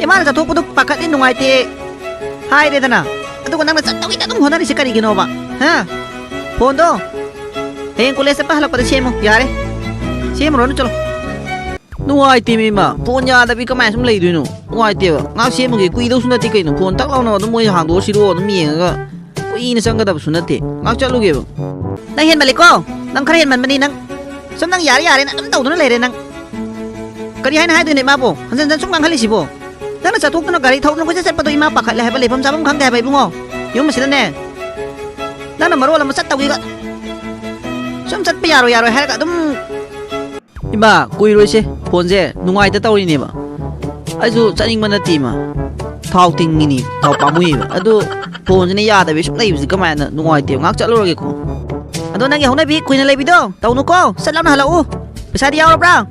ꯏꯃꯥꯅ ꯆꯠꯊꯣꯛꯄꯗꯣ ꯄꯥꯈꯠꯂꯤ, ꯅꯨꯡꯉꯥꯏꯇꯦ ꯍꯥꯏꯔꯦꯗꯅ, ꯑꯗꯨꯒ ꯅꯪꯅ ꯆꯠꯇꯧꯒꯤꯗ ꯑꯗꯨꯝ ꯍꯣꯠꯅꯔꯤꯁꯦ ꯀꯔꯤꯒꯤꯅꯣꯕ? ꯍꯥ? ꯐꯣꯟꯗꯣ ꯍꯌꯦꯡ ꯀꯣꯂꯦꯖ ꯆꯠꯄ ꯍꯜꯂꯛꯄꯗ ꯁꯦꯝꯃꯣ, ꯌꯥꯔꯦ꯫ ꯁꯦꯝꯃꯨꯔꯣꯅꯨ, ꯆꯠꯂꯣ꯫ ꯅꯨꯡꯉꯥꯏꯇꯦꯃꯤ ꯏꯃꯥ, ꯐꯣꯟ ꯌꯥꯗꯕꯤ ꯀꯃꯥꯏꯅ ꯁꯨꯝ ꯂꯩꯗꯣꯏꯅꯣ? ꯅꯨꯡꯉꯥꯏꯇꯦꯕ꯫ ꯉꯥꯏꯍꯥꯛ ꯁꯦꯝꯃꯨꯒꯦ, ꯀꯨꯏꯗꯧꯁꯨ ꯅꯠꯇꯦ ꯀꯩꯅꯣ꯫ ꯐꯣꯟ ꯇꯛ ꯂꯥꯎꯅ ꯑꯗꯨꯝ ꯃꯣꯏ ꯍꯥꯡꯗꯣꯛꯑꯁꯤꯔꯣ ꯑꯗꯨꯝ ꯌꯦꯡꯉꯒ ꯀꯨꯏꯅ ꯆꯪꯒꯗꯕꯁꯨ ꯅꯠꯇꯦ꯫ ꯉꯥꯏꯍꯥꯛ ꯆꯠꯂꯨꯒꯦꯕ꯫ ꯅꯪ ꯍꯦꯟꯃꯜꯂꯤꯀꯣ꯫ ꯅꯪ ꯈꯔ ꯍꯦꯟꯃꯟꯕꯅꯤ ꯅꯪ꯫ ꯁꯨꯝ ꯅꯪ ꯌꯥꯔꯦ ꯌꯥꯔꯦꯅ ꯑꯗꯨꯝ ꯇꯧꯗꯨꯅ ꯂꯩꯔꯦ ꯅꯪ꯫ ꯀꯔꯤ ꯍꯥꯏꯅ ꯍꯥꯏꯗꯣꯏꯅꯣ ꯏꯃꯥꯕꯨ? ꯍꯟꯖꯟ ꯍꯟꯖꯟ ꯁꯨꯝ ꯉꯥꯡꯍꯜꯂꯤꯁꯤꯕꯣ? ꯅꯪꯅ ꯆꯠꯊꯣꯛꯇꯅ ꯒꯥꯔꯤ ꯊꯧꯗꯅ ꯀꯣꯏꯆꯠ ꯆꯠꯄꯗꯣ ꯏꯃꯥ ꯄꯥꯈꯠꯂꯦ ꯍꯥꯏꯕ, ꯂꯩꯐꯝ ꯆꯥꯐꯝ ꯈꯪꯗꯦ ꯍꯥꯏꯕ ꯏꯕꯨꯡꯉꯣ꯫ ꯌꯨꯝ ꯑꯁꯤꯗꯅꯦ꯫ ꯅꯪꯅ ꯃꯔꯣꯜ ꯑꯃ ꯆꯠꯇꯧꯒꯤꯒ ꯁꯨꯝ ꯆꯠꯄ ꯌꯥꯔꯣꯏ ꯌꯥꯔꯣꯏ ꯍꯥꯏꯔꯒ ꯑꯗꯨꯝ ꯏꯃꯥ, ꯀꯨꯏꯔꯣꯏꯁꯦ꯫ ꯐꯣꯟꯁꯦ ꯅꯨꯡꯉꯥꯏꯇ ꯇꯧꯔꯤꯅꯦꯕ꯫ ꯑꯩꯁꯨ ꯆꯠꯅꯤꯡꯕ ꯅꯠꯇꯦ ꯏꯃꯥ꯫ ꯊꯥꯎ ꯇꯤꯡꯉꯤꯅꯤ, ꯊꯥꯎ ꯄꯥꯝꯃꯨꯏꯕ꯫ ꯑꯗꯨ ꯐꯣꯟꯁꯤꯅ ꯌꯥꯗꯕꯤ ꯁꯨꯝ ꯂꯩꯕꯁꯤ ꯀꯃꯥꯏꯅ? ꯅꯨꯡꯉꯥꯏꯇꯦꯕ꯫ ꯉꯥꯏꯍꯥꯛ ꯆꯠꯂꯨꯔꯒꯦꯀꯣ꯫ ꯑꯗꯣ ꯅꯪꯒꯤ ꯍꯧꯅꯕꯤ ꯀꯨꯏꯅ ꯂꯩꯕꯤꯗꯣ ꯇꯧꯅꯨꯀꯣ꯫ ꯁꯠ ꯂꯥꯎꯅ ꯍꯜꯂꯛꯎ꯫ ꯄꯩꯁꯥꯗꯤ ꯌꯥꯎꯔꯕ꯭ꯔꯥ?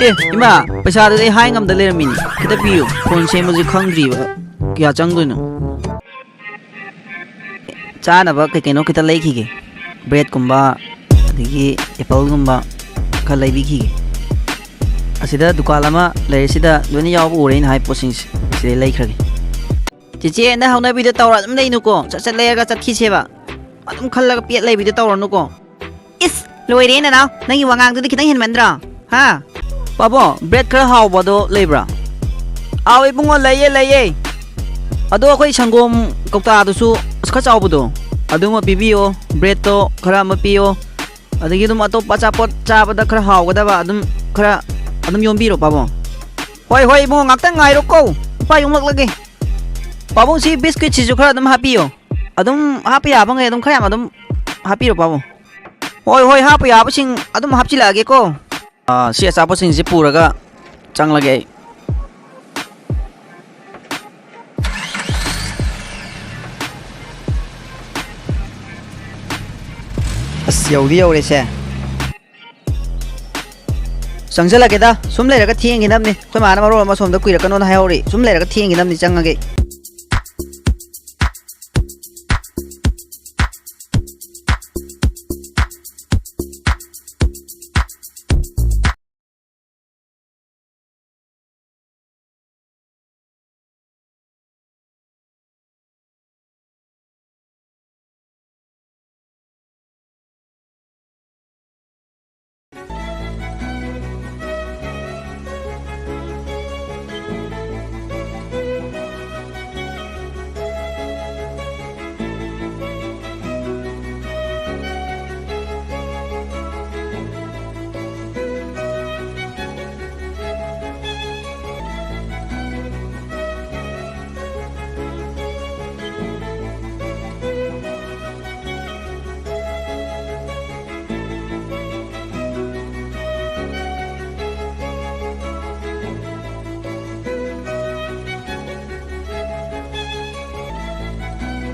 ꯑꯦ ꯏꯃꯥ, ꯄꯩꯁꯥꯗꯨꯗꯤ ꯑꯩ ꯍꯥꯏ ꯉꯝꯗ ꯂꯩꯔꯝꯃꯤꯅꯤ꯫ ꯈꯤꯇ ꯄꯤꯌꯨ꯫ ꯐꯣꯟ ꯁꯦꯝꯕꯁꯤ ꯈꯪꯗ꯭ꯔꯤꯕ꯫ ꯀꯌꯥ ꯆꯪꯗꯣꯏꯅꯣ? ꯆꯥꯅꯕ ꯀꯩ ꯀꯩꯅꯣ ꯈꯤꯇ ꯂꯩꯈꯤꯒꯦ꯫ ꯕ꯭ꯔꯦꯗꯀꯨꯝꯕ, ꯑꯗꯒꯤ ꯑꯦꯄꯜꯒꯨꯝꯕ ꯈꯔ ꯂꯩꯕꯤꯈꯤꯒꯦ꯫ ꯑꯁꯤꯗ ꯗꯨꯀꯥꯟ ꯑꯃ ꯂꯩꯔꯦ, ꯁꯤꯗ ꯂꯣꯏꯅ ꯌꯥꯎꯕ ꯎꯔꯦ ꯑꯩꯅ ꯍꯥꯏ ꯄꯣꯠꯁꯤꯡꯁꯦ꯫ ꯁꯤꯗꯩ ꯂꯩꯈ꯭ꯔꯒꯦ꯫ ꯆꯦꯆꯦ, ꯅꯪ ꯍꯧꯅꯕꯤꯗꯣ ꯇꯧꯔ ꯑꯗꯨꯝ ꯂꯩꯅꯨꯀꯣ꯫ ꯁꯠ ꯁꯠ ꯂꯩꯔꯒ ꯆꯠꯈꯤꯁꯦꯕ꯫ ꯑꯗꯨꯝ ꯈꯜꯂꯒ ꯄꯦꯠ ꯂꯩꯕꯤꯗꯣ ꯇꯧꯔꯅꯨꯀꯣ꯫ ꯏꯁ, ꯂꯣꯏꯔꯦ ꯅꯅꯥꯎ, ꯅꯪꯒꯤ ꯋꯥꯉꯥꯡꯗꯨꯗꯤ ꯈꯤꯇꯪ ꯍꯦꯟꯃꯟꯗ꯭ꯔꯣ? ꯍꯥ? ꯄꯥꯕꯨꯡ, ꯕ꯭ꯔꯦꯗ ꯈꯔ ꯍꯥꯎꯕꯗꯣ ꯂꯩꯕ꯭ꯔꯥ? ꯑꯥꯎ ꯏꯕꯨꯡꯉꯣ, ꯂꯩꯌꯦ, ꯂꯩꯌꯦ꯫ ꯑꯗꯣ ꯑꯩꯈꯣꯏ ꯁꯪꯒꯣꯝ ꯀꯧꯇꯥꯗꯨꯁꯨ, ꯑꯁ, ꯈꯔ ꯆꯥꯎꯕꯗꯣ, ꯑꯗꯨꯃ ꯄꯤꯕꯤꯌꯣ꯫ ꯕ꯭ꯔꯦꯗꯇꯣ ꯈꯔ ꯑꯃ ꯄꯤꯌꯣ꯫ ꯑꯗꯒꯤ ꯑꯗꯨꯝ ꯑꯇꯣꯞꯄ ꯑꯆꯥꯄꯣꯠ ꯆꯥꯕꯗ ꯈꯔ ꯍꯥꯎꯒꯗꯕ ꯑꯗꯨꯝ ꯈꯔ ꯑꯗꯨꯝ ꯌꯣꯝꯕꯤꯔꯣ ꯄꯥꯕꯨꯡ꯫ ꯍꯣꯏ, ꯍꯣꯏ ꯏꯕꯨꯡꯉꯣ, ꯉꯥꯛꯇꯪ ꯉꯥꯏꯔꯣꯀꯣ꯫ ꯂꯨꯄꯥ ꯌꯣꯝꯂꯛꯂꯒꯦ꯫ ꯄꯥꯕꯨꯡ, ꯁꯤ ꯕꯤꯁꯀꯤꯠꯁꯤꯁꯨ ꯈꯔ ꯑꯗꯨꯝ ꯍꯥꯞꯄꯤꯌꯣ꯫ ꯑꯗꯨꯝ ꯍꯥꯞꯄ ꯌꯥꯕꯉꯩ ꯑꯗꯨꯝ ꯈꯔ ꯌꯥꯝ ꯑꯗꯨꯝ ꯍꯥꯞꯄꯤꯔꯣ ꯄꯥꯕꯨꯡ꯫ ꯍꯣꯏ, ꯍꯣꯏ, ꯍꯥꯞꯄ ꯌꯥꯕꯁꯤꯡ ꯑꯗꯨꯝ ꯍꯥꯞꯆꯤꯜꯂꯛꯑꯒꯦꯀꯣ꯫ ꯑꯥ, ꯁꯤ ꯑꯆꯥꯄꯣꯠꯁꯤꯡꯁꯤ ꯄꯨꯔꯒ ꯆꯪꯂꯒꯦ ꯑꯩ꯫ ꯑꯁ, ꯌꯧꯗꯤ ꯌꯧꯔꯦꯁꯦ꯫ ꯆꯪꯁꯤꯜꯂꯒꯦꯗ, ꯁꯨꯝ ꯂꯩꯔꯒ ꯊꯦꯡꯈꯤꯅꯕꯅꯤ꯫ ꯑꯩꯈꯣꯏ ꯃꯥꯅ ꯃꯔꯣꯜ ꯑꯃ ꯁꯣꯝꯗ ꯀꯨꯏꯔꯛꯀꯅꯣꯅ ꯍꯥꯏꯍꯧꯔꯤ꯫ ꯁꯨꯝ ꯂꯩꯔꯒ ꯊꯦꯡꯈꯤꯅꯕꯅꯤ, ꯆꯪꯉꯒꯦ꯫